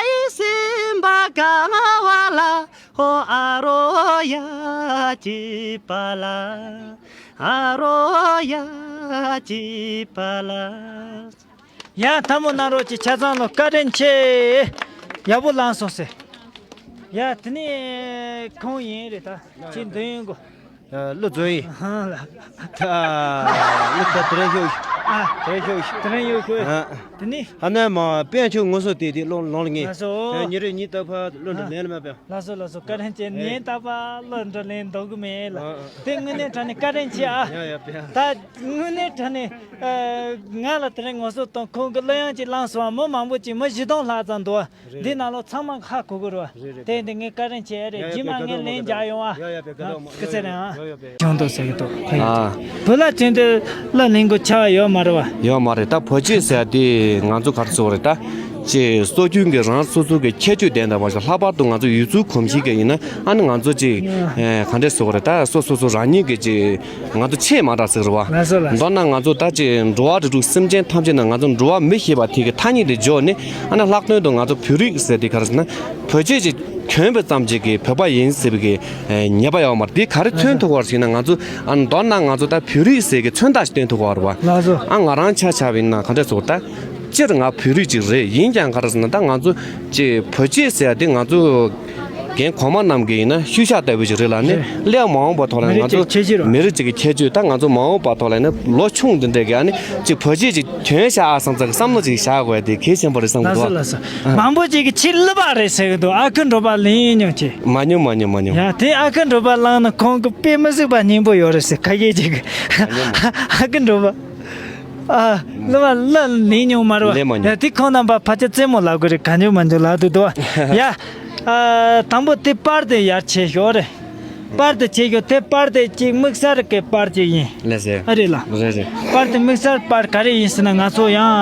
ཡི་སེམས་པ་དགའ་བ་ལ། ཧོ་ཨ་རོ་ཡ་ཅི་པ་ལ། ཨ་རོ་ཡ་ཅི་པ་ལ། ཡ། ཐལ་མོ་གནང་རོགས་ཀྱི་ཆ་ཚང་ལོ། བཀའ་དྲིན་ཆེ། ཡག་པོ་བླངས་སོང་ཟེར། ཡ། དེ་ནས་ཁོང་ཡིན་རེད་ད། ཅི་འདོན་ཡོང་གོ། ཨ། བློ་བཟོ་ཡིན། ཨ་ལ། ད་བློ་ད་དེ་རིང་ཤོག་ཨ། དེ་རིང་ཤོག་དེ་རིང་ཡོད་ཤོག་ཨ། དེ་ནི། ཨ་ནི་མ་དཔལ་ཆུ་ངོ་སོ་དེ་དེ་ལོང་ལོང་ལ་ངེས། ལགས་སོ། ཉི་རེ་ཉི་ལྟ་ཕ་བློ་འདྲ་ལེན་ལ་མ་པས། ལགས་སོ་ལགས་སོ། བཀའ་དྲིན་ཆེ། ཨེ། ཉན་ལྟ་ཕ་བློ་འདྲ་ལེན་འདོད་གི་མེད་ལ། ཨ་ཨ། དེ་དངོས་གནས་དྲང་གནས་བཀའ་དྲིན་ཆེ་ཨ། ཡ་ཡ་པས། ད་དངོས་གནས་དྲང་གནས། ཨ། ང་ལ་དེ་རིང་ངོ་སོ་དང་ཁོང་གི་གླུ་དབྱངས་ཅིག་བླངས་སོང་། མི་མང་པོ་ཅིག་མི་བཞི་སྟོང་ལྷག་ཙམ་འདུག་ཨ། རེད་འདི་རེད། ནང་ལོགས་ཚང་མ་ཧ་གོ་གི་རེད་བ། རེད་རེད། དེ་འདི་ངས་བཀའ་དྲིན་ཆེ་རེད། ཡ་ཡ། རྗེས་མ་ངས་ལན་རྒྱག་ཡོང་ཨ། ཡ་ཡ། པས་དགའ་ཐོག་མ། སྐུ་ཚེ་རིང་ཨ། ཡ་ཡ། པས། ཀྱང་དོ་ཟེར་གི་འདུག་ཨ། བོད་ལ་བྱོན་དུས་གླུ་ལེན་དགོས་ཆགས་ཡོད་མ་རེད་བ། ཡོད་མ་རེད། ད་བོད་ཆས་ཟེར་ཡ་དེ་ང་ཚོ་ག་རེ་ཟེར་དགོས་རེད་ད། ཅེས་སྲོལ་རྒྱུན་གྱི་རང་སོ་སོ་གི་ཁྱད་ཆོས་ལྡན་དང་མ་ཞིག་ལྷག་པར་དུ་ང་ཚོ་ཡུལ་ཚོའི་གོམས་གཤིས་ཀྱི་ཡིན་ན། ཨ་ནི་ང་ཚོ་ཅིག་ཨ། ཨེ། ག་འདྲས་ཟེར་དགོས་རེད། ད་སོ་སོ་སོ་རང་ཉིད་ཀྱི་ཅིག་ང་ཚོ་ཆས་མ་འདྲ་ཟེར་བ། ལགས་སོ་ལགས་སོ། མདོར་ན་ང་ཚོ་ད་ཅིག་འགྲོ་བ་རིགས་དྲུག་སེམས་ཅན་ཐམས་ཅད་ནང་ང་ཚོ་འགྲོ་བ་མི་ཞེས་པ་དེ་གི་ཐ་སྙད་དེ་འཇོག་ནས། ཨ་ནི་ལྷག་དོན་དུ་ང་ཚོ་བོད་རིགས་ཟེར་དེ་ག་རེ་ཟེར་ན། བོད་ཆས་ཅིག་གྱོན་པ་ཙམ་ཅིག་གིས་བོད་པ་ཡིན་ཟེར་བའི་གི་ཨེ། ཉེས་པ་ཡོད་མ་རེད། དེ་ག་རེ་མཚོན་ཐུབ་པ་ཞིག་ན། ང་ཚོ་ཨ་ནི་མདོར་ན་ང་ཚོ་ད་བོད་རིགས་ཟེར་གི་མཚོན་རྟགས་ཤིག་སྟོན་ཐུབ་པ་རེད་བ། ལགས་སོ། ཨ། ང་རང་ཆ་བཞག་པ་ཡིན་ན་ག་འདྲས་ཟེར་ད། སྤྱིར་ང་བོད་རིགས་ཅིག་རེད། ཡིན་ཀྱང་ག་རེ་ཟེར་ན། ད་ང་ཚོ་ཅིག་བོད་ཆས་ཟེར་ཡ་དེ་ང་ཚོ་རྒན་གོང་མ་རྣམས་ཀྱི་ཡིན་ན་ཤུལ་བཞག་ལྟ་བུ་ཞིག་རེད་ལ། ནི་རེད། སླེབས་མ་འོངས་པ་ཐོག་ལ་མི་རིགས་ང་ཚོ་ཅིག་ཁྱད་ཆོས་རེད། མི་རིགས་ཅིག་གི་ཁྱད་ཆོས། ད་ང་ཚོ་མ་འོངས་པ་ཐོག་ལ་ཡིན་ན་ལོ་ཆུང་འདི་འདྲས་ཀྱི་ཨ་ནི་ཅིག་བོད་ཆས་ཅིག་གྱོན་བཞག་ཨ་བསམ་ཚུལ་གྱི་བསམ་བློ་ཅིག་བཞག་དགོས་ཡ་དེ་གལ་ཆེན་པོ་རེད་བསམ་གི་ལགས་འདུག་སོ་ལགས་སོ། ཨ། མང་པོ་ཅིག་གིས་ཆེས་བསླུ་བ་རེད་ཟེར་གི་འདུག་ཨ་ཁུ་འགྲོ་པ་ལེན་མྱོང་ཆེ། མ་མྱོང་མ་མྱོང་མ་མྱོང་། ཡ། དེ་ཨ་ཁུ་འགྲོ་པ་བླངས་ན་ཁོང་གི་དཔེ་མི་སྲིད་པ་སྙིང་པོ་ཡོད་རེད་ཟེར། ཁ་ཤས་ཅིག་གིས། མ་མྱོང་མ་མྱོང་། ཨ་ཁུ་འགྲོ་པ། ཨ། བསླུ་བ་བསླུ་ལེན་མྱོང་མ་རེད་བ། ལེན་མ་མྱོང་། ཡ། དེ་ཁོང་རྣམ་པ་ཕལ་ཆེར་རྩེད་མོ་ལབ་དགོས་རེད། གང་བྱུང་མང་བྱུང་ལབ་འདུག་འདུག་བ། ཡ། ཨ། དང་པོ་དེ་པར་དེ་ཡར་ཆེ་ཤོག་རེད། པར་དེ་ཆེ་ཤོག་དེ་པར་དེ་ཅིག་དམིགས་བསལ་གྱི་པར་ཅིག་ཡིན། ལགས་སེ། ཨ་རེད་ལ། རེད་རེད། པར་དེ་དམིགས་བསལ་པར་ག་རེ་ཡིན་ཟེར་ན། ང་ཚོ་ཡང་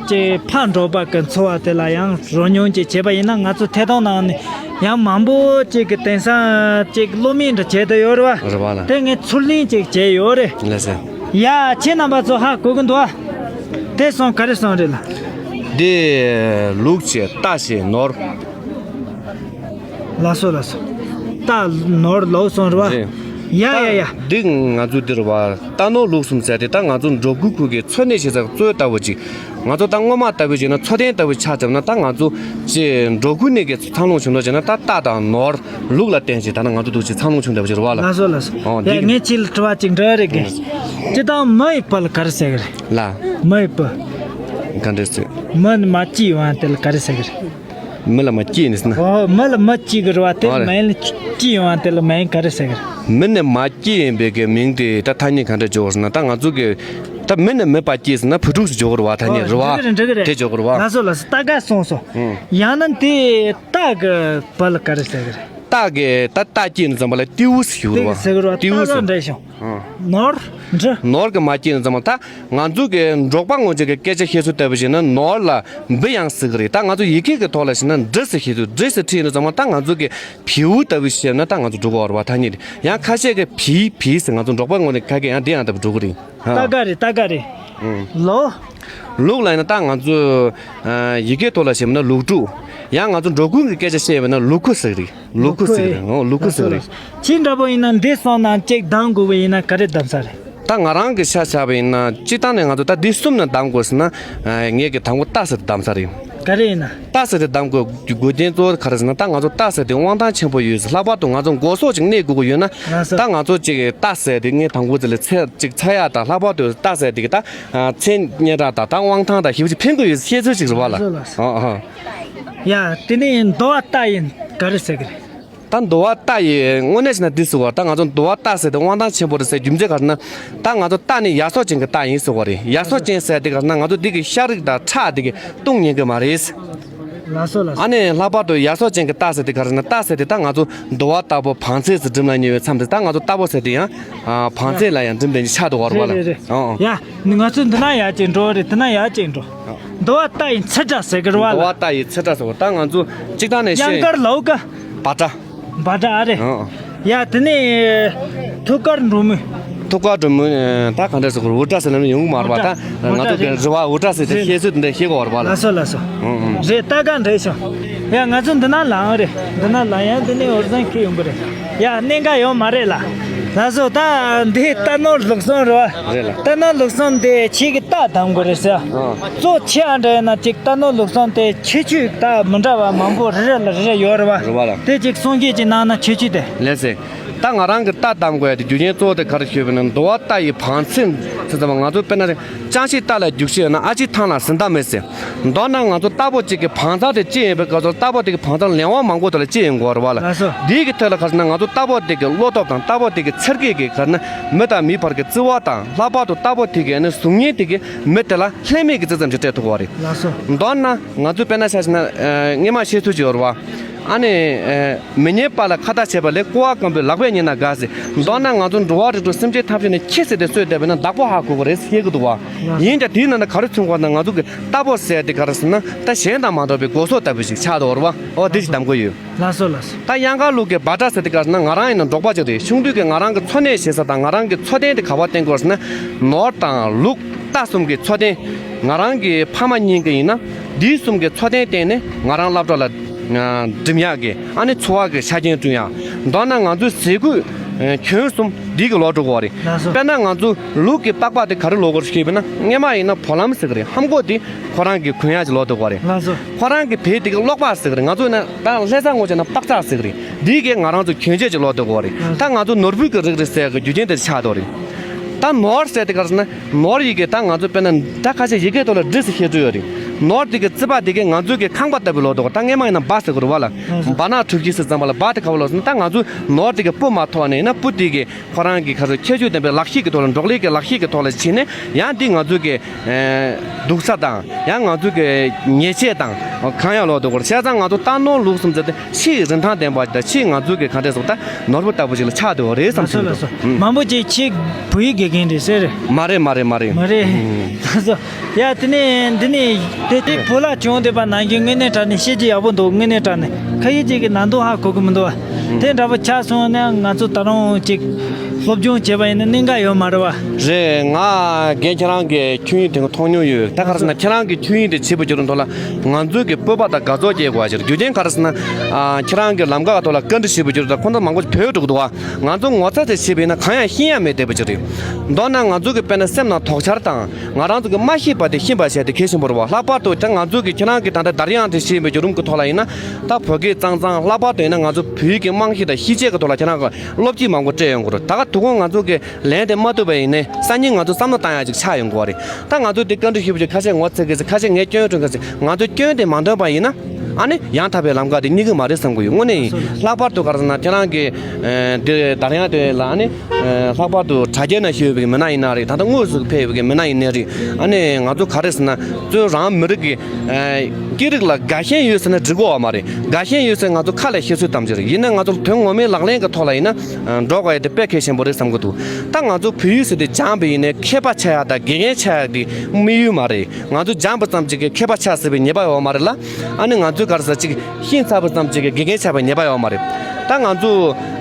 ཅིག་ཕར་འགྲོ་བ་གི་འཚོ་བ་དེ་ལ་ཡང་རོལ་མྱོང་ཅིག་བྱས་པ་ཡིན་ན། ང་ཚོ་ཐད་གཏོང་ནང་ནས་ཡང་མང་པོ་ཅིག་གི་དེང་སང་ཅིག་གློག་མེ་འདྲ་བྱས་བསྡད་ཡོད་རེད་བ། རེད་བ་ལ། དེ་ངས་ཚུར་ལེན་ཅིག་བྱས་ཡོད་རེད། ལགས་སེ། ཡ། ཁྱེད་རྣམ་པ་ཚོ་ཧ་གོ་གི་འདུག་ཨ། དེ་སོང་ག་རེ་སོང་རེད་ལ། འདི་ལུག་བྱས་རྟ་བྱས་ནོར། ལགས་སོ་ལགས་སོ། རྟ་ནོར་ལུག་སོང་རེད་བ། རེད། ཡ་ཡ་ཡ། འདི་ང་ཚོ་འདི་རེད་བ། རྟ་ནོར་ལུག་གསུམ་ཟེར་དེ་ད་ང་ཚོ་འབྲོག་ཁུལ་ཁུལ་གྱི་འཚོ་གནས་བྱེད་སའི་གཙོ་བོ་ལྟ་བུ་ཅིག་ང་ཚོ་ད་སྔོན་མ་ལྟ་བུ་བྱས་ན་འཚོ་རྟེན་ལྟ་བུ་ཆགས་བསྡད་ན། ད་ང་ཚོ་ཅིག་འབྲོག་ཁུལ་ནས་ཀྱི་འཚར་ལོངས་བྱུང་ལོ་བྱས་ན། ད་རྟ་དང་ནོར་ལུག་ལ་བརྟེན་བྱས་ད་ནི་ང་ཚོ་འདུག་ཅིག་འཚར་ལོངས་བྱུང་བསྡད་པ་ཅིག་རེད་བ་ལ། ལགས་སོ་ལགས་སོ། ཨོ། ཡ། འདི་ངས་ཁྱེད་ལ་དྲི་བ་ཅིག་འདྲི་རེ་གི། ཨང་། སྤྱིར་བཏང་མི་ཡི་བུ་ལ་ག་རེ་ཟེར་གི་རེད། ལ། མི་ཡི་བུ། ག་འདྲ་ཟེར། མི་ནི་མ་སྐྱེས་ཡོང་བ་དེ་ལ་ག་རེ་ཟེར་གི་རེད། མི་ལ་མ་སྐྱེས་ནི་ཟེར་ན། ཨོ། མི་ལ་མི་སྐྱེས་གི་རེད་བ། དེ། ཨོ། རེད། མི་ལ་སྐྱེས་ཡོང་བ་དེ་ལ་མིང་ག་རེ་ཟེར་གི་རེད། མི་ནི་མ་སྐྱེས་ཡིན་པའི་གི་མིང་དེ་ད་ཐ་སྙད་ག་འདྲ་འཇོག་ཟེར་ན། ད་ང་ཚོ་གི་ད་མི་ནི་མེད་པ་སྐྱེས་ཟེར་ན་བུ་ཕྲུག་ཟེར་འཇོག་གི་རེད་བ། ཐ་སྙད། ཨོ། རེད་བ། འགྲིག་གི་རེད། འགྲིག་གི་རེད། དེ་འཇོག་གི་རེད་བ། ལགས་སོ་ལགས་སོ། ད་ག་སོང་སོང་། ཨང་། ཡང་ན་དེ་རྟ་གི་བུ་ལ་ག་རེ་ཟེར་གི་རེད། རྟ་གི་ད་རྟ་སྐྱེས་ནས་ཙམ་པ་ལ་ཏེའུ་ཟེར་ཞུ་གི་རེད་བ། ཏེའུ་ཟེར་གི་རེད་བ། ཏེའུ་ཟེར། རྟ་ལ་འདྲ་ཞིང་། ཨང་། ནོར། འབྲི། ནོར་གྱིས་མ་སྐྱེས་ནས་ཙམ་པ་ད་ང་ཚོ་གི་འབྲོག་པ་ངོ་ཅན་གྱི་སྐད་ཆ་བཤད་ཚུལ་ལྟ་བུ་བྱས་ན་ནོར་ལ་འབུ་ཡང་ཟེར་གི་རེད། ད་ང་ཚོ་ཡི་གེ་གི་ཐོག་ལ་བྱས་ན་འབྲི་ཟེར་བཤད་ཚུལ། འབྲི་ཟེར་བྲིས་ནས་ཙམ་པ་ད་ང་ཚོ་གི་བེའུ་ལྟ་བུ་བཤད་ན་ད་ང་ཚོ་འགྲོ་གི་ཡོད་རེད་བ། ཐ་སྙད་རེད། ཡང་ཁ་ཤས་ཀྱིས་བི་བི་ཟེར། ང་ཚོ་འབྲོག་པ་ངོ་ནས་ཁ་སྐད་ཡང་དེ་ཡང་ལྟ་བུ་འགྲོ་གི་རེད། ཨ། ཏ་ག་རེད། ཏ་ག་རེད། ཨང་། ལོ། ལུག་ལ་ཡིན་ན་ད་ང་ཚོ་ཨ་ཡི་གེ་ཐོག་ལ་བཤད་པ་ན་ལུག་ཕྲུག། ཡང་ང་ཚོ་འབྲོག་ཁུལ་གྱི་སྐད་ཆ་བཤད་པ་ན་ལུག་ཁུ་ཟེར་གི་རེད། ལུག་ཁུ་ཟེར་གི་རེད། ཨོ་ལུག་ཁུ་ཟེར་གི་རེད། ཁྱེད་འདྲ་པོ་ཡིན་ན་འདི་སོང་ན་གཅིག་གདམ་དགོས་པ་ཡིན་ན་ག་རེ་གདམ་ས་རེད། ད་ང་རང་གི་ཆ་བཞག་པ་ཡིན་ན་སྤྱིར་བཏང་ནས་ང་ཚོ་ད་འདི་གསུམ་ནས་གདམ་དགོས་ཟེར་ན། ཨ་ངས་ཀྱི་དང་པོ་ཏ་ཟེར་དེ་གདམ་ས་རེད། ག་རེ་ཡིན་ན། ཏ་ཟེར་དེ་གདམ་དགོས་དགོས་རྐྱེན་གཙོ་བོ་ག་རེ་ཟེར་ན་ད་ང་ཚོ་ཏ་ཟེར་དེ་དབང་ཐང་ཆེན་པོ་ཡོད་ཟེར། ལྷག་པར་དུ་ང་ཚོ་སྒོ་ཟོག་ཅིག་གནས་དགོས་ཀྱི་ཡོད་ན། ལགས་སོ། ད་ང་ཚོ་ཅིག་ཏ་ཟེར་དེ་ངས་དང་པོ་ཟེར་ལ་ཚེ་ཅིག་ཚ་ཡག་དང་། ལྷག་པར་དུ་ཏ་ཟེར་དེ་གི་ད་ཨ་མཚན་སྙན་གྲགས་དང་ད་དབང་ཐང་དང་ཞེ་པོ་ཅིག་ཕན་གི་ཡོད་ཟེར་བཤད་ཚུལ་ཅིག་རེད་བ་ལ། ལགས་སོ་ལགས་སོ། ཨ་ཨ། ཡ་དེ་ནས་འདོ་བ་ཏ་ཡིན་ག་རེ་ཟེར་གི་རེད། ད་འདོ་བ་ཏ་ཡིས་དངོས་གནས་བྱས་ན་འདི་ཟེར་བ། ད་ང་ཚོ་འདོ་བ་ཏ་ཟེར་དེ་དབང་ཐང་ཆེན་པོ་རེད་ཟེར་རྒྱུ་མཚན་ག་རེ་ན། ད་ང་ཚོ་ཏ་ནི་ཡ་སོགས་ཅན་གྱི་ཏ་ཡིན་ཟེར་བ་རེད། ཡ་སོགས་ཅན་ཟེར་དེ་ག་རེ་ན་ང་ཚོ་འདི་གི་ཤ་རིགས་དང་ཁྲག་དེ་གི་བཏུང་ཉན་གི་མ་རེད། ལགས་སོ་ལགས་སོ། ཨ་ནི་ལྷག་པར་དུ་ཡ་སོགས་ཅན་གྱི་ཏ་ཟེར་དེ་ག་རེ་ན། ཏ་ཟེར་དེ་ད་ང་ཚོ་འདོ་བ་ཏ་བུ་བང་མཛོད་ཟེར་འགྲིམ་ལ་ཉེ་བའི་མཚམས་དེ་ད་ང་ཚོ་ཏ་བུ་ཟེར་དེ་ཡང་ཨ་བང་མཛོད་ལ་ཡང་འགྲིམ་དེ་ཆགས་འདུག་བ་རེད་བ་ལ། རེད་རེད་རེད། ཨ་ཨ། ཡ་ང་ཚོ་འདི་ན་ཡ་ཅིག་འགྲོ་རེད། འདི་ན་ཡ་ཅིག་འགྲོ། འདོ་བ་ཏ་ཡི་ཚེ་སྒྲ་ཟེར་གི་རེད་བ་ལ། འདོ་བ་ཏ་ཡི་ཚེ་སྒྲ་ཟེར་བ། ད་ང་ཚོ་གཅིག་ཐང་ནས་དབྱངས་དཀར་ལའོ་ཀ། བ་ཏྲ། བ་ཏྲ་ཨ་རེད། ཨ་ཨ། ཡ་དེ་ནས་ཐུགས་དཀར་འབྲུག་མོ། ཐུགས་དཀར་འབྲུག་མོ། ཨ་ད་ག་འདྲ་ཟེར་དགོས་རེད། འུར་སྒྲ་ཟེར་ན་ཡོང་གི་མ་རེད་པ། ད་ང་ཚོ་གི་རེད་བ། འུར་སྒྲ་ཟེར་དེ་བཤད་ཚུལ་དེ་འདྲ་ཤེས་དགོས་རེད་པ་ལ། ལགས་སོ་ལགས་སོ། ཨང་ཨང་། རེད། ཏ་ག་འདྲ་བྱུང་། ཡ་ང་ཚོ་འདི་ན་ལངས་རེད། འདི་ན་ལངས། ཡ་འདི་ནས་འུར་ཟིང་ཁྱེར་ཡོང་གི་རེད། ཡ་གནད་འགག་ཡོད་མ་རེད་ལ། ལགས་སོ། ད་འདི་རྟ་ནོར་ལུག་གསུམ་རེད་བ། རེད་ལ། རྟ་ནོར་ལུག་གསུམ་དེ་ཁྱེད་ཀྱི་རྟ་གདམ་དགོས་རེད་ཟེར། ཨ། གཙོ་ཆེ་ཨ་འདྲ་ཡིན་ན་ཅིག་རྟ་ནོར་ལུག་གསུམ་དེ་ཁྱད་ཆོས་རྟ་མི་འདྲ་བ་མང་པོ་རེ་རེ་ལ་རེ་རེ་ཡོད་རེད་བ། རེད་བ་ལ། དེ་ཅིག་གསུང་བཤད་ཅིག་གནང་ན་ཁྱད་ཆོས་དེ། ལགས་སེ། ད་ང་རང་གི་རྟ་གདམ་དགོས་ཡ་དེ་རྒྱུ་རྐྱེན་གཙོ་བོ་དེ་ག་རེ་ཞུས་པ་ན་འདོ་བ་ཏ་ཡི་བང་མཛོད་ཟེར་ཙམ་པ། ང་ཚོ་དཔེར་ན་རེད། ཅང་ཤེས་རྟ་ལ་རྒྱུག་ཤེས་ཡོད་ན་ཨ་ཅེ་ཐང་ལ་ཟིན་ཐང་མེད་ཟེར། མདོར་ན་ང་ཚོ་རྟ་ཕོ་གཅིག་གི་བང་མཛོད་དེ་གཅིག་ཡིན་པའི་སྐབས་སུ་རྟ་ཕོ་དེ་གི་བང་མཛོད་ལས་དབང་མང་པོ་དེ་ལ་གཅིག་ཡིན་དགོས་རེད་བ་ལ། ལགས་སོ། འདིའི་གི་ཐད་ལ་ག་རེ་ཟེར་ན་ང་ཚོ་རྟ་ཕོ་དེ་གི་བློ་སྟོབས་དང་རྟ་ཕོ་དེ་གི་ཚེར་གེ་གི་ག་རེ་ན་མི་དང་མིའི་བར་གི་བརྩེ་བ་དང་། ལྷག་པར་དུ་རྟ་ཕོ་དེ་གི་ཨ་ནི་གཟུགས་བརྙན་དེ་གི་མི་དེ་ལ་ལྷད་མེད་ཀྱི་བརྩེ་ཙམ་ཞིག་སྤྲད་ཐུབ་པ་རེད། ལགས་སོ། མདོར་ན་ང་ཚོ་དཔེར་ན་ཆ་བཞག་ན་ཨ་སྔོན་མ་བཤད་ཚུལ་ཅིག་ཡོད་རེད་བ། ཨ་ནི་ཨ་མི་ཉན་པ་ལ་ཁ་བརྡ་བྱས་པ་ལས་ཀོ་བ་སྐམ་པོའི་ལག་པས་མཉེས་ན་དགའ་ཟེར། མདོར་ན་ང་ཚོ་འགྲོ་བ་རིགས་དྲུག་སེམས་ཅན་ཐམས་ཅད་ནི་ཁྱི་ཟེར་ཏེ་གསོས་བསྡད་པས་ན་བདག་པོ་ཧ་གོ་གི་རེད་ཟེར་བཤད་ཀྱི་འདུག་བ། ཡིན་ཀྱང་དེའི་ནང་ན་ག་རེ་མཚོན་གྱི་ཡོད་ན། ང་ཚོ་གི་རྟ་ཕོ་ཟེར་དེ་ག་རེ་ཟེར་ན་ད་གཞན་དང་མ་འདྲ་བའི་སྒོ་ཟོག་ལྟ་བུ་ཞིག་ཆགས་འདུག་བ། ཨོ་དེ་ཞིག་གདམ་དགོས་ཡོད། ལགས་སོ་ལགས་སོ། ད་གཡང་དཀར་ལུག་གི་བ་ཏྲ་ཟེར་དེ་ག་རེ་ཟེར་ན་ང་རང་ཡིན་ན་འབྲོག་པ་ཅིག་རེད། ཆུང་དུས་ཀྱི་ང་རང་གི་འཚོ་གནས་བྱེད་ས་དང་ང་རང་གི་འཚོ་རྟེན་དེ་ག་པར་བརྟེན་དགོས་ཟེར་ན་ནོར་དང་ལུག་རྟ་གསུམ་གྱི་འཚོ་རྟེན། ང་རང་གི་ཕ་མ་གཉིས་ཀྱི་ཡིན་ན་འདི་གསུམ་གྱི་འཚོ་རྟེན་བརྟེན་ནས་ང་རང་སློབ་གྲྭ་ལ་འགྲིམ་ཡག་གི་ཨ་ནི་འཚོ་བ་གི་ཆ་རྐྱེན་བསྐྲུན་ཡག། མདོར་ན་ང་ཚོའི་ཟས་གོས་གྱོན་གསུམ་འདི་གི་ལོག་འགྲོ་དགོས་རེད། ལགས་སོ། དཔེར་ན་ང་ཚོ་ལུག་གི་པགས་པ་དེ་ག་རེ་ལོག་དགོས་ཞེས་པ་ན་སྔོན་མ་ཡིན་ན་བོ་ལམ་ཟེར་གི་རེད། ཧམ་གོག་དེ་ཁོ་རང་གི་གོན་ཡག་ཅིག་ལོག་འགྲོ་དགོས་རེད། ལགས་སོ། ཁོ་རང་གི་བལ་དེ་གི་གློག་པགས་ཟེར་གི་རེད། ང་ཚོ་ཡིན་ན་ད་ལྷ་ས་ངོས་བྱས་ན་པགས་ཚག་ཟེར་གི་རེད། འདི་གི་ང་རང་ཚོ་གྱོན་ཆས་ཅིག་ལོག་འགྲོ་དགོས་རེད། ད་ང་ཚོ་ནོར་བུ་གི་རིགས་རེད་ཟེར་གི་རྒྱུ་རྐྱེན་དེ་ཆགས་འགྲོ་རེད། ད་ནོར་ཟེར་དེ་ག་རེ་ཟེར་ན། ནོར་ཡི་གེ་ད་ང་ཚོ་དཔེར་ན་ད་ཁ་ཤས་ཡི་གེ་ཐོག་ལ་འབྲི་ཟེར་བཤད་ཚུལ་ཡོད་རེད། ནོར་དེ་གི་རྩིས་པ་དེ་གི་ང་ཚོ་གི་ཁང་པ་ལྟ་བུ་ལོག་འགྲོ་དགོས། ད་སྔོན་མ་ཡིན་ན་སྦ་ཟེར་གི་རེད་བ་ལ། སྦ་ནག་གྲུ་བཞི་ཟེར་ཙམ་པ་ལ་སྦ་དེ་ག་པར་ལོག་ཟེར་ན་ད་ང་ཚོ་ནོར་དེ་གི་སྤུ་མ་ཐོགས་ནས་ཡིན་ན་སྤུ་དེ་གི་ཁོ་རང་གི་ག་ཚོད་ཁྱད་ཆོས་ལྡན་པའི་ལག་ཤེས་ཀྱི་ཐོག་ལ་འབྲོག་ལས་ཀྱི་ལག་ཤེས་ཀྱི་ཐོག་ལ་བྱས་ནས་ཡང་འདི་ང་ཚོ་གི་ཨེ་འདུག་ས་དང་ཡང་ང་ཚོ་གི་ཉེས་ཆད་དང་གང་ཡང་ལོག་འགྲོ་དགོས་རེད། བྱས་ཙང་ང་ཚོ་རྟ་ནོར་ལུག་གསུམ་ཟེར་ཏེ་ཆེས་རིན་ཐང་ལྡན་པ་དང་ཆེས་ང་ཚོ་གི་ག་འདྲས་སོགས་ད་ནོར་བུ་ལྟ་བུ་ཞིག་ལ་ཆགས་འདུག་རེད་བསམ་ལགས་སོ་ལགས་སོ། ཨུམ། མང་པོ་ཅིག་ཁྱེད་བོད་ཡིག་དགེ་རྒན་རེད་ཟེར། མ་རེད་མ་རེད་མ་རེད། མ་རེད། ཨུམ། ལགས་སོ། ཡ་དེ་ནས་འདི་ནས་དེ་དེ་བོད་ལ་བྱུང་བསྡད་པ་ནང་བཞིན་དངོས་གནས་དྲང་གནས་བཤད་རྒྱུ་ཡག་པོ་འདུག་དངོས་གནས་དྲང་གནས་ཁ་ཡིག་ཅིག་གི་ནང་དོན་ཧ་གོ་གི་མི་འདུག་བ། དེ་འདྲ་པོ་ཆགས་སོང་ན་ང་ཚོ་ད་རུང་ཅིག་སློབ་སྦྱོང་བྱས་པ་ཡིན་ན་གནད་འགག་ཡོད་མ་རེད་བ། རེད། ང་རྒན་ཁྱེད་རང་གི་ཆོས་དབྱིངས་དེ་མཐོང་མྱོང་ཡོད། ད་ག་རེ་ཟེར་ན་ཁྱེད་རང་གི་ཆོས་དབྱིངས་དེ་བྱེད་པའི་རྒྱུ་ནོར་ཐོག་ལ་ང་ཚོའི་གི་སྤོབས་པ་དང་དགའ་ཚོར་སྐྱེ་དགོས་པ་ཞིག་རྒྱུ་རྐྱེན་ག་རེ་ཟེར་ན། ཁྱེད་རང་གི་ལམ་ཁ་ཐོག་ལ་བཀའ་འདྲི་ཞུས་པའི་རྒྱུ་ནོར་ཐོག་ཁོང་ཚོ་མང་པོ་བྲོས་འགྲོ་གི་འདུག་བ། ང་ཚོ་ངོ་ཚ་དེ་བྱས་པ་ཡིན་ན་གང་ཡང་ཤེས་ཡ་མེད་བསྡད་པ་ཅིག་རེད། མདོར་ན་ང་ཚོ་གི་དཔེར་ན་སེམས་ནང་དོགས་འཆར་དང་ང་རང་ཚོ་གི་མ་ཤེས་པ་དེ་ཤེས་པ་བྱས་ཏེ་གལ་ཆེན་པོ་རེད་བ། ལྷག་པར་དུ་ད་ང་ཚོ་གི་ཁྱེད་རང་གི་ད་ལྟ་དར་དབྱངས་དེ་བྱས་པའི་བརྒྱུད་རིམ་གི་ཐོག་ལ་ཡིན་ན་ད་བོད་སྐད་གཙང་གཙང་། ལྷག་པར་དུ་ཡིན་ན་ང་ཚོ་བོད་ཡིག་གི་རྨང་གཞི་དང་ཤེས་བྱའི་གི་ཐོག་ལ་ཁྱེད་རང་གི་སློབ་སྤྱི་མང་པོ་སྤྲད་ཡོང་གི་རེད། ད་ག་དུས་གོང་ང་ཚོ་གི་ལན་དེ་མ་ཐུབ་པ་ཡིན་ནའི་སང་ཉིན་ང་ཚོ་བསམ་བློ་བཏང་ཡ་ཅིག་ཆགས་ཡོང་གི་རེད། ད་ང་ཚོ་དེ་བཀའ་འདྲི་ཞུས་པ་ཅིག་ཁ་ཤས་ངོ་ཚ་གི་ཟེར། ཁ་ཤས་ངས་སྐྱོན་བཀྲོལ་གི་ཟེར། ང་ཚོ་སྐྱོན་དེ་མ་འདོན་པ་ཡིན་ན། ཨ་ནི་ཡང་དག་པའི་ལམ་ཁ་དེ་རྙེད་ཀྱི་མ་རེད་བསམ་གྱི་ཡོད། དངོས་གནས་ཡིན། ལྷག་པར་དུ་ག་རེ་ཟེར་ན་ཁྱེད་རང་གི་ཨ་འདི་དར་ཡང་དེ་ལ་ཨ་ནི་ཨ་ལྷག་པར་དུ་དྲ་རྒྱའི་ནང་ཞུགས་པའི་མི་སྣ་ཡིན་ན་རེད། ད་ལྟ་དངོས་སུ་ཕེབས་པའི་མི་སྣ་ཡིན་ན་རེད། ཨ་ནི་ང་ཚོ་ག་རེ་ཟེར་ན་གཙོས་རང་མི་རིགས་ཀྱི་ཨ་སྐད་རིགས་ལ་དགའ་ཞེན་ཡོད་ཟེར་ན་འགྲིག་གི་ཡོད་མ་རེད། དགའ་ཞེན་ཡོད་ཟེར་ང་ཚོ་ཁ་ལ་བཤད་ཚུལ་ཙམ་ཅིག་རེད། ཡིན་ན་ང་ཚོ་དོན་ངོ་མའི་ལག་ལེན་གྱི་ཐོག་ལ་ཡིན་ན་ཨ་འགྲོ་དགོས་ཡ་དེ་དཔེ་གལ་ཆེན་པོ་རེད་བསམ་གྱི་འདུག་ད་ང་ཚོ་བོད་ཡིག་ཟེར་དེ་སྦྱངས་པ་ཡིན་ནའི་མཁས་པ་ཆགས་ཡ་དང་དགེ་རྒན་ཆགས་ཡ་དེ་དམིགས་ཡུལ་མ་རེད། ང་ཚོ་སྦྱངས་པ་ཙམ་ཅིག་གིས་མཁས་པ་ཆགས་སྲིད་པའི་ངེས་པ་ཡོད་མ་རེད་ལ། ཨ་ནི་ང་ཚོས་ག་རེ་ཟེར་ཅིག་ཤེས་ཚར་བ་ཙམ་ཅིག་གིས་དགེ་རྒན་ཆགས་པའི་ངེས་པ་ཡོད་མ་རེད། ད་ང་ཚོ་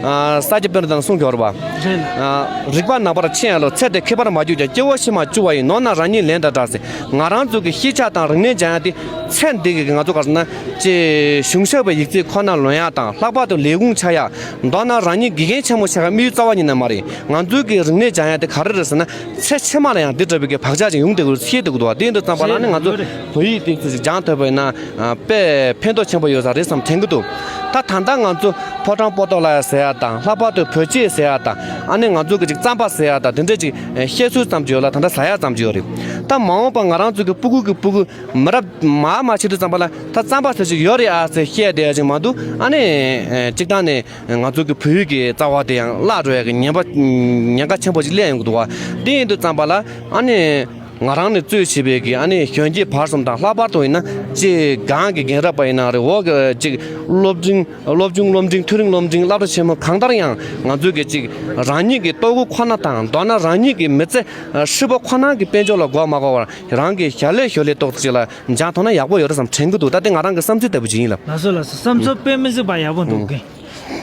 ཨ་ས་སྐྱ་པཎྜི་ཏ་གསུང་གི་ཡོད་རེད་པ། རེད་ལ། ཨ་རིག་པ་ནང་པར་འཆིང་ཡ་ལོ། ཚེ་འདི་ཁྱད་པར་མ་གྱུར་ཀྱང་། སྐྱེ་བོ་ཕྱི་མ་བཅུ་བ་ཡི། ནོར་རྣམས་རང་ཉིད་ལེན་དང་འདྲ་ཟེར། ང་རང་ཚོ་གི་ཤེས་བྱ་དང་རིག་གནས་སྦྱང་ཡ་དེ་ཚེ་འདི་གི་ང་ཚོ་ག་རེ་ཟེར་ན་ཅིག་གཞུང་ཞབས་པའི་ཡིག་ཚད་ཁོ་ན་ལོན་ཡ་དང་། ལྷག་པར་དུ་ལས་ཁུངས་ཆགས་ཡ། མདོར་ན་རང་ཉིད་དགེ་རྒན་ཆེན་མོ་ཆགས་ཡ་དམིགས་ཡུལ་རྩ་བ་ཉིད་ནས་མ་རེད། ང་ཚོའི་གི་རིག་གནས་སྦྱང་ཡ་དེ་ག་རེ་རེད་ཟེར་ན། ཚེ་ཕྱི་མ་ལ་ཡང་འདི་འདྲ་བའི་གི་བག་ཆགས་ཅིག་ཡོང་བསྡད་དགོས་ཤེས་བསྡད་དགོས་འདུག་བ། དེ་འདི་ཙམ་པ་ལ་ནི་ང་ཚོ་བོད་ཡིག་ཏོག་ཙམ་ཅིག་སྦྱངས་ཐུབ་པ་ཡིན་ན་ཨ་དཔེ་ཕན་ཐོགས་ཆེན་པོ་ཡོད་ས་རེད་བསམ་དྲན་གི་འདུག་ད་ད་ལྟ་ང་ཚོ་ཕོ་བྲང་པོ་ཏོ་ལ་ཟེར་ཡ་དང་། ལྷག་པར་དུ་བོད་ཆས་ཟེར་ཡ་དང་། ཨ་ནི་ང་ཚོ་གི་ཅིག་རྩམ་པ་ཟེར་ཡ་དང་། དེ་འདྲ་ཅིག་བཤད་ཚུལ་ཙམ་ཅིག་ཡོད་ལ། ད་ལྟ་ཟ་ཡ་ཙམ་ཅིག་ཡོད་རེད། ད་མ་འོངས་པ་ང་རང་ཚོ་གི་སྤུ་གུ་གི་སྤུ་གུ་མི་རབས་མར་མར་ཕྱིན་དུས་ཙམ་པ་ལ་ད་རྩམ་པ་ཟེར་ཅིག་ཡོད་རེད་ཨ་ཟེར་བཤད་བསྡད་ཡ་ཅིག་མ་གཏོགས། ཨ་ནི་ཨ་གཅིག་ད་ནི་ང་ཚོ་གི་བོད་ཡིག་གི་རྩ་བ་དེ་ཡང་བརླག་འགྲོ་ཡ་གི་ཉེན་པ་ཉེན་ཁ་ཆེན་པོ་ཅིག་སླེབས་ཡོང་གི་འདུག་བ། དེ་ཡིན་དུས་ཙམ་པ་ལ་ཨ་ནི་ང་རང་ནས་གཙོས་བྱས་པའི་གི་ཨ་ནི་གཞོན་སྐྱེས་བར་གསུམ་དང་། ལྷག་པར་དུ་ཡིན་ན་ཅིག་སྒང་གི་རྒན་རབས་པ་ཡིན་ན་རེད། འོག་གི་ཅིག་སློབ་འབྲིང་སློབ་ཆུང་སློབ་འབྲིང་མཐོ་རིམ་སློབ་འབྲིང་སློབ་གྲྭ་ཆེན་མོ་གང་ལྟར་ཡང་ང་ཚོའི་གི་ཅིག་རང་ཉིད་ཀྱི་ལྟོ་གོས་ཁོ་ན་དང་། མདོར་ན་རང་ཉིད་ཀྱི་མི་ཚེ་ཧྲིལ་པོ་ཁོ་ན་གི་དཔལ་འབྱོར་ལ་མགོ་མ་འཁོར་བར་རང་གི་ཞལ་ལས་ཞོར་ལས་ཏོག་ཙམ་ཅིག་ལ་སྦྱང་ཐུབ་ན་ཡག་པོ་ཡོད་རེད་བསམ་དྲན་གི་འདུག་ད་དེ་ང་རང་གི་བསམ་ཚུལ་ལྟ་བུ་ཅིག་ཡིན་ལ། ལགས་སོ་ལགས་སོ། བསམ་ཚུལ་དཔེ་མི་སྲིད་པ་ཡག་པོ་འདུག་གི།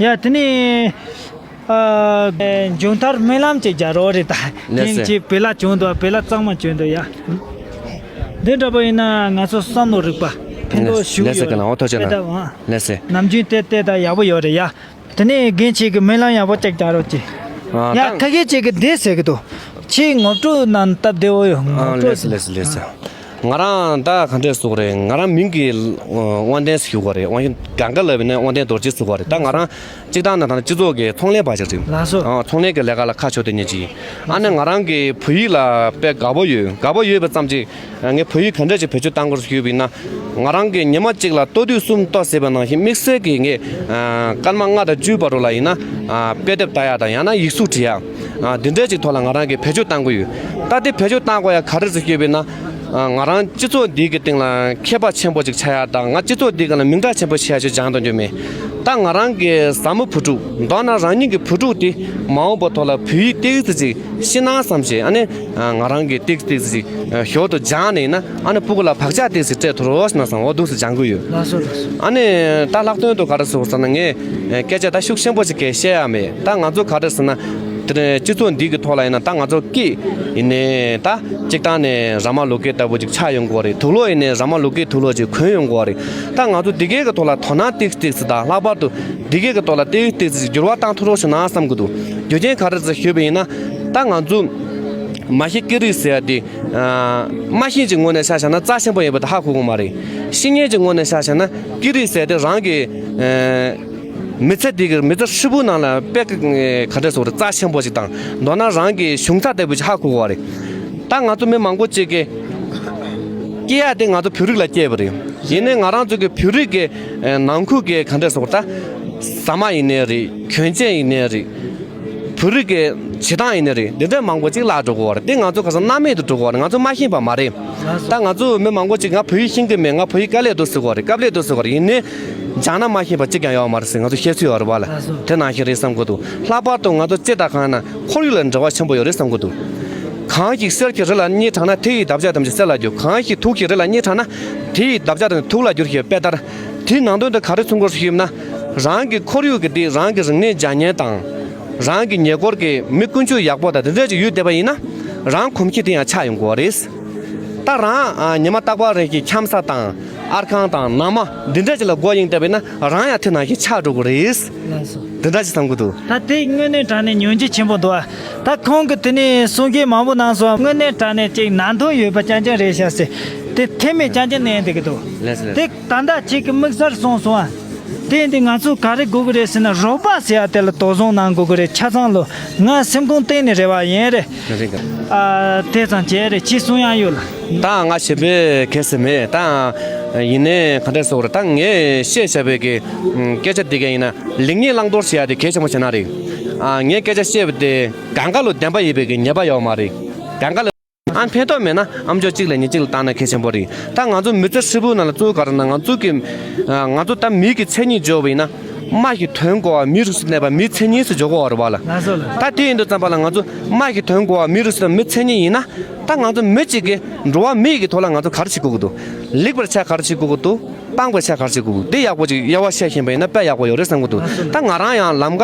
ཡ་དེ་ནས་ཨ་མཇུག་མཐར་སྨོན་ལམ་ཅིག་རྒྱག་རོགས་རེད་ད། ལགས་སོ། དེང་ཅིག་བེ་ལ་བྱུང་འདུག་བེ་ལ་གཙང་མ་བྱུང་འདུག་ཡ། འདི་འདྲ་པོ་ཡིན་ན་ང་ཚོ་བསམ་བློ་རིག་པ་ཕན་ཐོགས་ཞུ་གི་ལགས་སོ། ཡོད། ཀ་ན་འོ་ཐོག་ཅན་ན། ལགས་སོ། ནམ་རྒྱུན་དེ་བལྟས་ད་ཡག་པོ་ཡོད་རེད་ཡ། དེ་ནས་རྒན་ཁྱེད་ཀྱི་སྨོན་ལམ་ཡག་པོ་ཅིག་རྒྱག་རོགས་གྱིས། ཨ་ཡ། ད་ཁ་ཤས་ཅིག་གིས་འདི་ཟེར་གི་འདུག་ཁྱེད་ངོ་སྤྲོད་གནང་སྟབས་བདེ་བོ་ཡོད། ཨ་ངོ་སྤྲོད་ལགས་སོ་ལགས་སོ་ལགས་སོ། ང་རང་ད་ག་འདྲས་ཟེར་དགོས་རེད། ང་རང་མིང་གི་དབང་ལྡན་ཟེར་ཞུ་དགོས་རེད། དབང་ཞུ་གང་ག་ལབ་ཡིན་ན་དབང་ལྡན་རྡོ་རྗེ་ཟེར་དགོས་རེད། ད་ང་རང་སྤྱིར་བཏང་ནས་ད་ནི་སྤྱི་ཚོགས་ཀྱི་ཚོང་ལས་པ་ཞིག་རེད། ལགས་སོ། ཨ་ཚོང་ལས་ཀྱི་ལས་ཀ་ལ་ཁ་ཕྱོགས་བསྡད་མཁན་ཅིག་ཡིན། ཨ་ནི་ང་རང་གི་བོད་ཡིག་ལ་དཔེ་དགའ་པོ་ཡོད། དགའ་པོ་ཡོད་པ་ཙམ་གྱིས་ངས་བོད་ཡིག་ག་འདྲས་ཅིག་བེད་སྤྱོད་བཏང་དགོས་ཞུས་པ་ཡིན་ན། ང་རང་གིས་ཉི་མ་གཅིག་ལ་ལྟོ་དུས་གསུམ་ལྟོ་ཟེར་བ་ནང་བཞིན་དམིགས་བསལ་གྱིས་ངས་ཨ་སྐར་མ་ལྔ་དང་བཅུའི་བར་དུ་ལ་ཡིན་ན་ཨ་དཔེ་དེབ་ལྟ་ཡག་དང་། ཡང་ན་ཡིག་གཟུགས་འབྲི་ཡག་ཨ་འདི་འདྲས་ཅིག་ཐོག་ལ་ང་རང་གིས་བེད་སྤྱོད་བཏང་གི་ཡོད། ད་དེ་བེད་སྤྱོད་བཏང་དགོས་ཡག་ག་རེ་ཟེར་ཞུས་པ་ཡིན་ན། ཨ་ང་རང་སྤྱི་ཚོགས་འདི་གི་སྟེང་ལ་མཁས་པ་ཆེན་པོ་ཅིག་ཆགས་ཡག་དང་། ང་སྤྱི་ཚོགས་འདི་ག་ལ་མིང་གྲགས་ཆེན་པོ་ཆགས་ཡག་ཅིག་སྦྱང་དོན་འདོད་མེད། ད་ང་རང་གི་བཟའ་མོ་བུ་ཕྲུག་མདོར་ན་རང་ཉིད་ཀྱི་བུ་ཕྲུག་དེ་མ་འོངས་པ་ཐོག་ལ་བོད་ཡིག་ཏོག་ཙམ་ཅིག་ཤེས་ན་བསམ་བྱས། ཨ་ནི་ཨ་ང་རང་གིས་ཏོག་ཙམ་ཏོག་ཙམ་ཞོར་དུ་སྦྱངས་ནས་ན། ཨ་ནི་སྤུ་གུ་ལ་བག་ཆགས་ཏོག་ཙམ་སྤྲད་ཐུབ་རོགས་ཞེས་ན་བསམ། འོ་འདུག་སེ་སྦྱང་གི་ཡོད། ལགས་སོ་ལགས་སོ། ཨ་ནི་ད་ལྷག་དོན་དུ་ག་རེ་ཟེར་ཟེར་ན། ངས་སྐད་ཆ་ད་ཤུགས་ཆེན་པོ་ཞིག་གས་བཤད་ཡག་མེད། ད་ང་ཚོ་ག་རེ་ཟེར་ན། དེ་ནས་སྤྱི་ཚོགས་འདི་གི་ཐོག་ལ་ཡིན་ན་ད་ང་ཚོ་སྐད་ཡིན་ནའི་ད་སྤྱིར་བཏང་ནས་ར་མ་ལུག་སྐད་ལྟ་བུ་ཅིག་ཆགས་ཡོང་གི་ཡོད་རེད། དུག་ལོག་ཡིན་ནའི་ར་མ་ལུག་སྐད་དུག་ལོག་ཅིག་གོན་ཡོང་གི་ཡོད་རེད། ད་ང་ཚོ་འདི་གའི་གི་ཐོག་ལ་དོ་སྣང་ཏོག་ཙམ་ཏོག་ཙམ་དང་། ལྷག་པར་དུ་འདི་གའི་གི་ཐོག་ལ་ཏོག་ཙམ་ཏོག་ཙམ་ཅིག་འགྱུར་བ་བཏང་ཐུབ་རོགས་ཞུ་ན་བསམ་གི་འདུག་རྒྱུ་རྐྱེན་ག་རེ་ཟེར་ཞུས་པ་ཡིན་ན། ད་ང་ཚོ་མ་ཤེས་སྐད་རིགས་ཟེར་ཡ་དེ་ཨ་མ་ཤེས་ཀྱི་ངོས་ནས་ཆ་བཞག་ན་རྩ་ཆེན་པོ་ཡིན་པ་དེ་ཧ་གོ་གི་མ་རེད། ཤེས་མཁན་གྱི་ངོས་ནས་ཆ་བཞག་ན་སྐད་རིགས་ཟེར་ཡ་དེ་རང་གི་ཨ་མི་ཚེ་འདི་གི་མི་ཚེ་ཧྲིལ་པོའི་ནང་ལ་དཔེ་ག་འདྲ་ཟེར་དགོས་རེད། རྩ་ཆེན་པོ་ཞིག་དང་། མདོར་ན་རང་གི་གཞུང་ཚབ་ལྟ་བུ་ཞིག་ཧ་གོ་དགོས་པ་རེད། ད་ང་ཚོ་མི་མང་པོ་ཅིག་གིས་སྐྱེ་ཡག་དེ་ང་ཚོ་བོད་རིགས་ལ་སྐྱེས་པ་རེད། ཡིན་ནའི་ང་རང་ཚོ་གི་བོད་རིགས་ཀྱི་ནང་ཁུལ་གྱི་ག་འདྲ་ཟེར་དགོས་རེད། ད་ཟ་མ་ཡིན་ནའི་རེད། གྱོན་ཆས་ཡིན་ནའི་རེད། བོད་རིགས་ཀྱི་བྱེད་སྟངས་ཡིན་ནའི་རེད། འདི་འདྲ་མང་པོ་ཅིག་བརླག་འགྲོ་གི་ཡོད་རེད། དེ་ང་ཚོ་ག་ས་སྣང་མེད་དུ་འགྲོ་གི་ཡོད་རེད། ང་ཚོ་མ་ཤེས་པ་མ་རེད། ད་ང་ཚོ་མི་མང་པོ་ཅིག་ང་བོད་ཡིག་ཤེས་ཀྱི་མེད། ང་བོད་ཡིག་དཀའ་ལས་འདུག་ཟེར་གི་ཡོད་རེད། དཀའ་ལས་འདུག་ཟེར་གི་ཡོད་རེད། ཡིན་ནའི་སྦྱངས་ན་མ་ཤེས་པ་གཅིག་ཀྱང་ཡོད་མ་རེད་ཟེར་ང་ཚོ་བཤད་ཚུལ་ཡོད་རེད་པ་ལ། དེ་ནང་བཞིན་རེད་བསམ་གི་འདུག་ལྷག་པར་དུ་ང་ཚོ་སྤྱི་དང་གང་ན་ཁོར་ཡུག་ལ་འབྲེལ་བ་ཆེན་པོ་ཡོད་རེད་བསམ་གི་འདུག་གངས་ཤིག་གསེར་གྱི་རི་ལ་སྙེག་དྲགས་ན། དེ་ཡི་འདབ་ཆགས་ཐམས་ཅད་གསེར་ལ་འགྱུར། གངས་ཤིག་དུག་གི་རི་ལ་སྙེག་དྲགས་ན། དེ་ཡི་འདབ་ཆགས་ཐམས་ཅད་དུག་ལ་འགྱུར་ཞེས་པའི་དཔེ་ལྟར། དེའི་ནང་དོན་དུ་ག་རེ་མཚོན་གྱི་ཡོད་ཞུས་ན། རང་གི་ཁོར་ཡུག་གི་སྟེང་རང་གི་རིག་གནས་སྦྱང་མཁན་དང་། རང་གི་ཉེ་འཁོར་གྱི་མི་ཀུན་སྤྱོད་ཡག་པོ་དང་དེ་འདྲ་ཅིག་ཡོད་བསྡད་པ་ཡིན་ན། རང་གོམས་གཤིས་དེ་ཡང་ཆགས་ཡོང་གི་ཡོད་རེད། ད་རང་ཨ་ཉི་མ་རྟག་པར་རེ་ཞིག་འཁྱམ་ས་དང་། ཨར་ཁང་དང་ནང་མ་འདི་འདྲ་ཅིག་ལ་མགོ་གཡེང་བསྡད་པ་ཡིན་ན། རང་ཡང་དེ་ནང་བཞིན་ཆགས་འགྲོ་གི་རེད། ལགས་སོ། འདི་འདྲ་ཅིག་བསམ་གྱི་འདུག་ད་དེ་དངོས་གནས་དྲང་གནས་ཉོན་ཅི་ཆེན་པོ་འདུག་ད་ཁོང་གིས་དེ་ནས་གསུང་བཤད་མང་པོ་གནང་སོང་། དངོས་གནས་དྲང་གནས་ཅིག་ནང་དོན་ཡོད་པ་རྐྱང་རྐྱང་རེད་ཤག་ཟེར། དེ་མཐའ་མའི་རྐྱང་རྐྱང་གནས་འདུག་གི་འདུག་ལགས་སོ་ལགས་སོ། དེ་ད་ལྟ་ཁྱེད་ཀྱི་དམིགས་བསལ་གསུངས་སོང་ཨ། དེ་འདི་ང་ཚོ་ག་རེ་དགོས་ཀྱི་རེད་ཟེར་ན། རོགས་པ་ཟེར་ཡ་དེ་ལ་དོ་སྣང་གནང་དགོས་ཀྱི་རེད། ཆ་ཚང་ལོ། ང་སེམས་ཁོང་གཏིང་ནས་རེ་བ་ཡིན་རེད། རེད་ག་ཨ་དེ་ཙམ་བྱས་རེད། ཅི་གསུང་ཡ་ཡོད་ལ། ད་ང་ཞེ་པོ་གལ་སྲིད་མེད། ད་ ཡིན་ནའི་ག་འདྲས་ཟེར་དགོས་རེད། ད་ངས་བཤད་བཞག་པའི་གི་སྐད་ཆ་འདི་ག་ཡིན་ན་ལེགས་ཉེས་བླང་དོར་བྱེད་ཡ་དེ་གལ་ཆེན་པོ་ཆགས་ནི་རེད། ཨ། ངས་སྐད་ཆ་བཤད་པ་དེ་གང་ག་ལ་བདེན་པ་ཡོད་པའི་གི་ཉེས་པ་ཡོད་མ་རེད། གང་ག་ལ། ཨ། ཕན་ཐོགས་མེད་ན་ཨ་མཆོག་གཅིག་ལ་ཉིས་གཅིག་ལ་བཏང་ན་གལ་ཆེན་པོ་རེད། ད་ང་ཚོ་མི་ཚེ་ཧྲིལ་པོ་ནང་ལ་གཙོ་བོ་ག་རེ་ན། ང་ཚོ་གི། ཨ། ང་ཚོ་ད་མི་གི་མཚན་ཉིད་འཇོག་པ་ཡིན་ན། སྨྲ་ཤེས་དོན་གོ་བ་མིའི་རིགས་སུ་གནས་པ་མིའི་མཚན་ཉིད་སུ་འཇོག་གོ་བ་རེད་པ་ལ། ལགས་སོ་ལགས། ད་དེ་ཡིན་དུས་ཙམ་པ་ལ་ང་ཚོ་སྨྲ་ཤེས་དོན་གོ་བ་མིའི་རིགས་སུ་མིའི་མཚན་ཉིད་ཡིན་ན། ད་ང་ཚོ་མི་གཅིག་གི་འགྲོ་བ་མི་ཡི་གི་ཐོག་ལ་ང་ཚོ་ག་རེ་བྱེད་དགོས་ཀྱི་འདུག་ལེགས་པར་བྱ་ག་རེ་བྱེད་དགོས་ཀྱི་འདུག་སྤང་བར་བྱ་ག་རེ་བྱེད་དགོས་ཀྱི་འདུག་དེ་ཡག་པོ་ཅིག་དབྱེ་བ་ཕྱེ་ཤེས་པ་ཡིན་ན་དཔེ་ཡག་པོ་ཡོད་རེད་བསམ་གྱི་འདུག་ད་ང་རང་ཡང་ལམ་ཀ་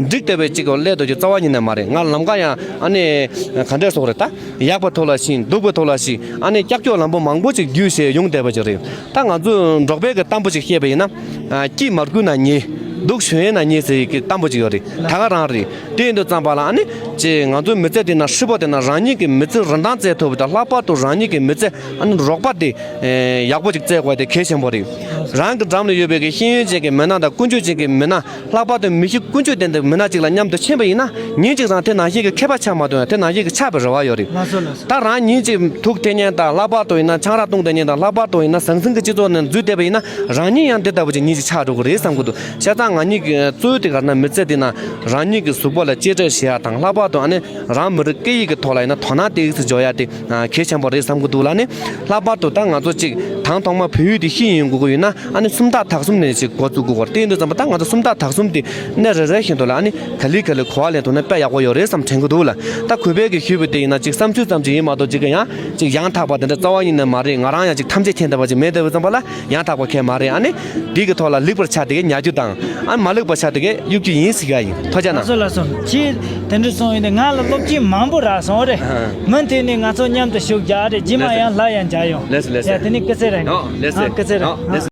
འགྲིག་བསྡད་པའི་ཅིག་གི་སླད་དུ་ཅིག་རྩ་བ་ཉིད་ནས་མ་རེད། ང་ལམ་ཀ་ཡང་ཨ་ནི་ག་འདྲས་ཟེར་དགོས་རེད། ད་ཡག་པའི་ཐོག་ལ་ཕྱིན། སྡུག་པའི་ཐོག་ལ་ཕྱིན། ཨ་ནི་ཀྱག་ཀྱོག་ལམ་བུ་མང་པོ་ཅིག་བརྒྱུད་བྱས་ཡོང་བསྡད་པ་ཅིག་རེད། ད་ང་ཚོ་འབྲོག་པའི་གི་གཏམ་དཔེ་ཅིག་བཤད་པ་ཡིན་ན། ཨ། སྐྱིད་མ་རྒུད་ན་ཉེས། སྡུག་ཞོན་ཡས་ན་ཉེས་ཟེར་ཡས་ཀྱི་གཏམ་དཔེ་ཅིག་ཡོད་རེད། ད་ག་རང་རེད། དེ་ཡིན་དུས་ཙམ་པ་ལ་ཨ་ནི་ཅིག་ང་ཚོའི་མི་ཚེ་འདི་ན་ཧྲིལ་པོ་དེ་ན་རང་ཉིད་ཀྱི་མི་ཚེ་རིན་ཐང་བཙལ་ཐུབ་པ་དང་། ལྷག་པར་དུ་རང་ཉིད་ཀྱི་མི་ཚེ་ཨ་ནི་རོགས་པ་དེ་ཡག་པོ་ཅིག་བཙལ་དགོས་དེ་གལ་ཆེན་པོ་རེད། རང་གི་འགྲམ་ལ་ཡོད་པའི་གི་ཤེས་ཡོན་ཅན་གྱི་མི་སྣ་དང་ཀུན་སྤྱོད་ཅན་གྱི་མི་སྣ། ལྷག་པར་དུ་མི་གཤིས་ཀུན་སྤྱོད་ལྡན་པའི་མི་སྣ་ཅིག་ལ་མཉམ་དུ་ཕྱིན་པ་ཡིན་ན། ཉིན་གཅིག་རང་དེ་ནང་བཞིན་གྱི་མཁས་པ་ཆགས་མ་ཐུབ་ཡང་དེ་ནང་བཞིན་གྱི་ཆགས་པའི་རེ་བ་ཡོད་རེད། ལགས་སོ་ལགས་སོ། ད་རང་ཉིན་གཅིག་ཐུག་འཐེན་མཁན་དང་། ལྷག་པར་དུ་ཡིན་ན་ཆང་རག་བཏུང་བསྡད་མཁན་དང་། ལྷག་པར་དུ་ཡིན་ན་ཟང་ཟིང་གི་སྤྱི་ཚོགས་ནང་འཛུལ་བསྡད་པ་ཡིན་ན། རང་ཉིད་ཡང་དེ་ལྟ་བུ་ཅིག་ཉིན་གཅིག་ཆགས་འགྲོ་གི་རེད་བསམ་གྱི་འདུག་བྱས་ཙང་ང་གཉིས་ཀྱི་གཙོ་བོ་དེ་ག་རེ་ན། མི་ཚེ་འདི་ན་རང་ཉིད་ཀྱི་གཟུགས་པོ་ལ་གཅེས་སྤྲས་བྱེད་ཡ་དང་། ལྷག་པར་དུ་ཨ་ནི་རང་མི་རིགས་སྐད་ཡིག་གི་ཐོག་ལ་ཡིན་ན་དོ་སྣང་ཏོག་ཙམ་འཇོག་ཡ་དེ་གལ་ཆེན་པོ་རེད་བསམ་གྱི་འདུག་ལགས། ཨ་ནི་ལྷག་པར་དུ་ད་ང་ཚོ་གཅིག་དང་ཐོག་མ་བོད་ཡིག་དེ་ཤེས་ཡོང་དགོས་ཀྱི་ཡོད་ན། ཨ་ནི་སུམ་རྟགས་དག་གསུམ་ནས་ཅིག་འགོ་བཙུགས་དགོས་ཀྱི་རེད། དེ་ཡིན་དུས་ཙམ་པ་ད་ང་ཚོ་སུམ་རྟགས་དག་གསུམ་དེ་གནས་རེ་རེ་བཞིན་དུ་ལ་ཨ་ནི་ག་ལེ་ག་ལེ་གོ་བ་ལེན་ཐུབ་ན་དཔེ་ཡག་པོ་ཡོད་རེད་བསམ་དྲན་གྱི་འདུག་ལགས། ད་གུས་པས་ཀྱིས་ཞུས་པ་དེ་ཡིན་ན་ཅིག་བསམ་ཚུལ་ཙམ་ཅིག་ཡིན་མ་གཏོགས། ཅིག་གི་ཡང་ཅིག་ཡང་དག་པ་དེ་འདྲ་རྩ་བ་ཉིད་ནས་མ་རེད། ང་རང་ཡང་ཅིག་ཐམས་ཅད་མཁྱེན་བསྡད་པ་ཅིག་མེད་བསྡད་པའི་ཙམ་པ་ལ། ཡང་དག་པ་མཁན་མ་རེད། ཨ་ནི་འདི་གི་ཐོག་ལ་ལེགས་པར་བྱ་དེ་གའི་ཉར་རྒྱུ་དང་། ཨ་ནི་མ་ལེགས་པར་བྱ་དེ་གའི་གཡུག་རྒྱུ་ཡིན་ཟེར་ག་ཡིན། ཐུགས་རྗེ་གནང་། ལགས་སོ་ལགས་སོ། ཁྱེད་དེ་འདྲ་སོང་ཡིན་ཏེ་ང་ལ་སློབ་ཚན་མང་པོ་རག་སོང་རེད། ཨ། མུ་མཐུད་ནས་ང་ཚོ་མཉམ་དུ་ཞུགས་རྒྱག་རེད། རྗེས་མ་ལགས་སོ། ཡང་ལྷ་ཡང་མཇལ་ཡོང་། ལགས་སོ་ལགས་སོ། ཡ་དེ་ནི་སྐུ་ཚེ་རིང་། ཨོ་ལགས་སོ། ཨ་སྐུ་ཚེ་རིང་། ཨོ་ལགས་སོ།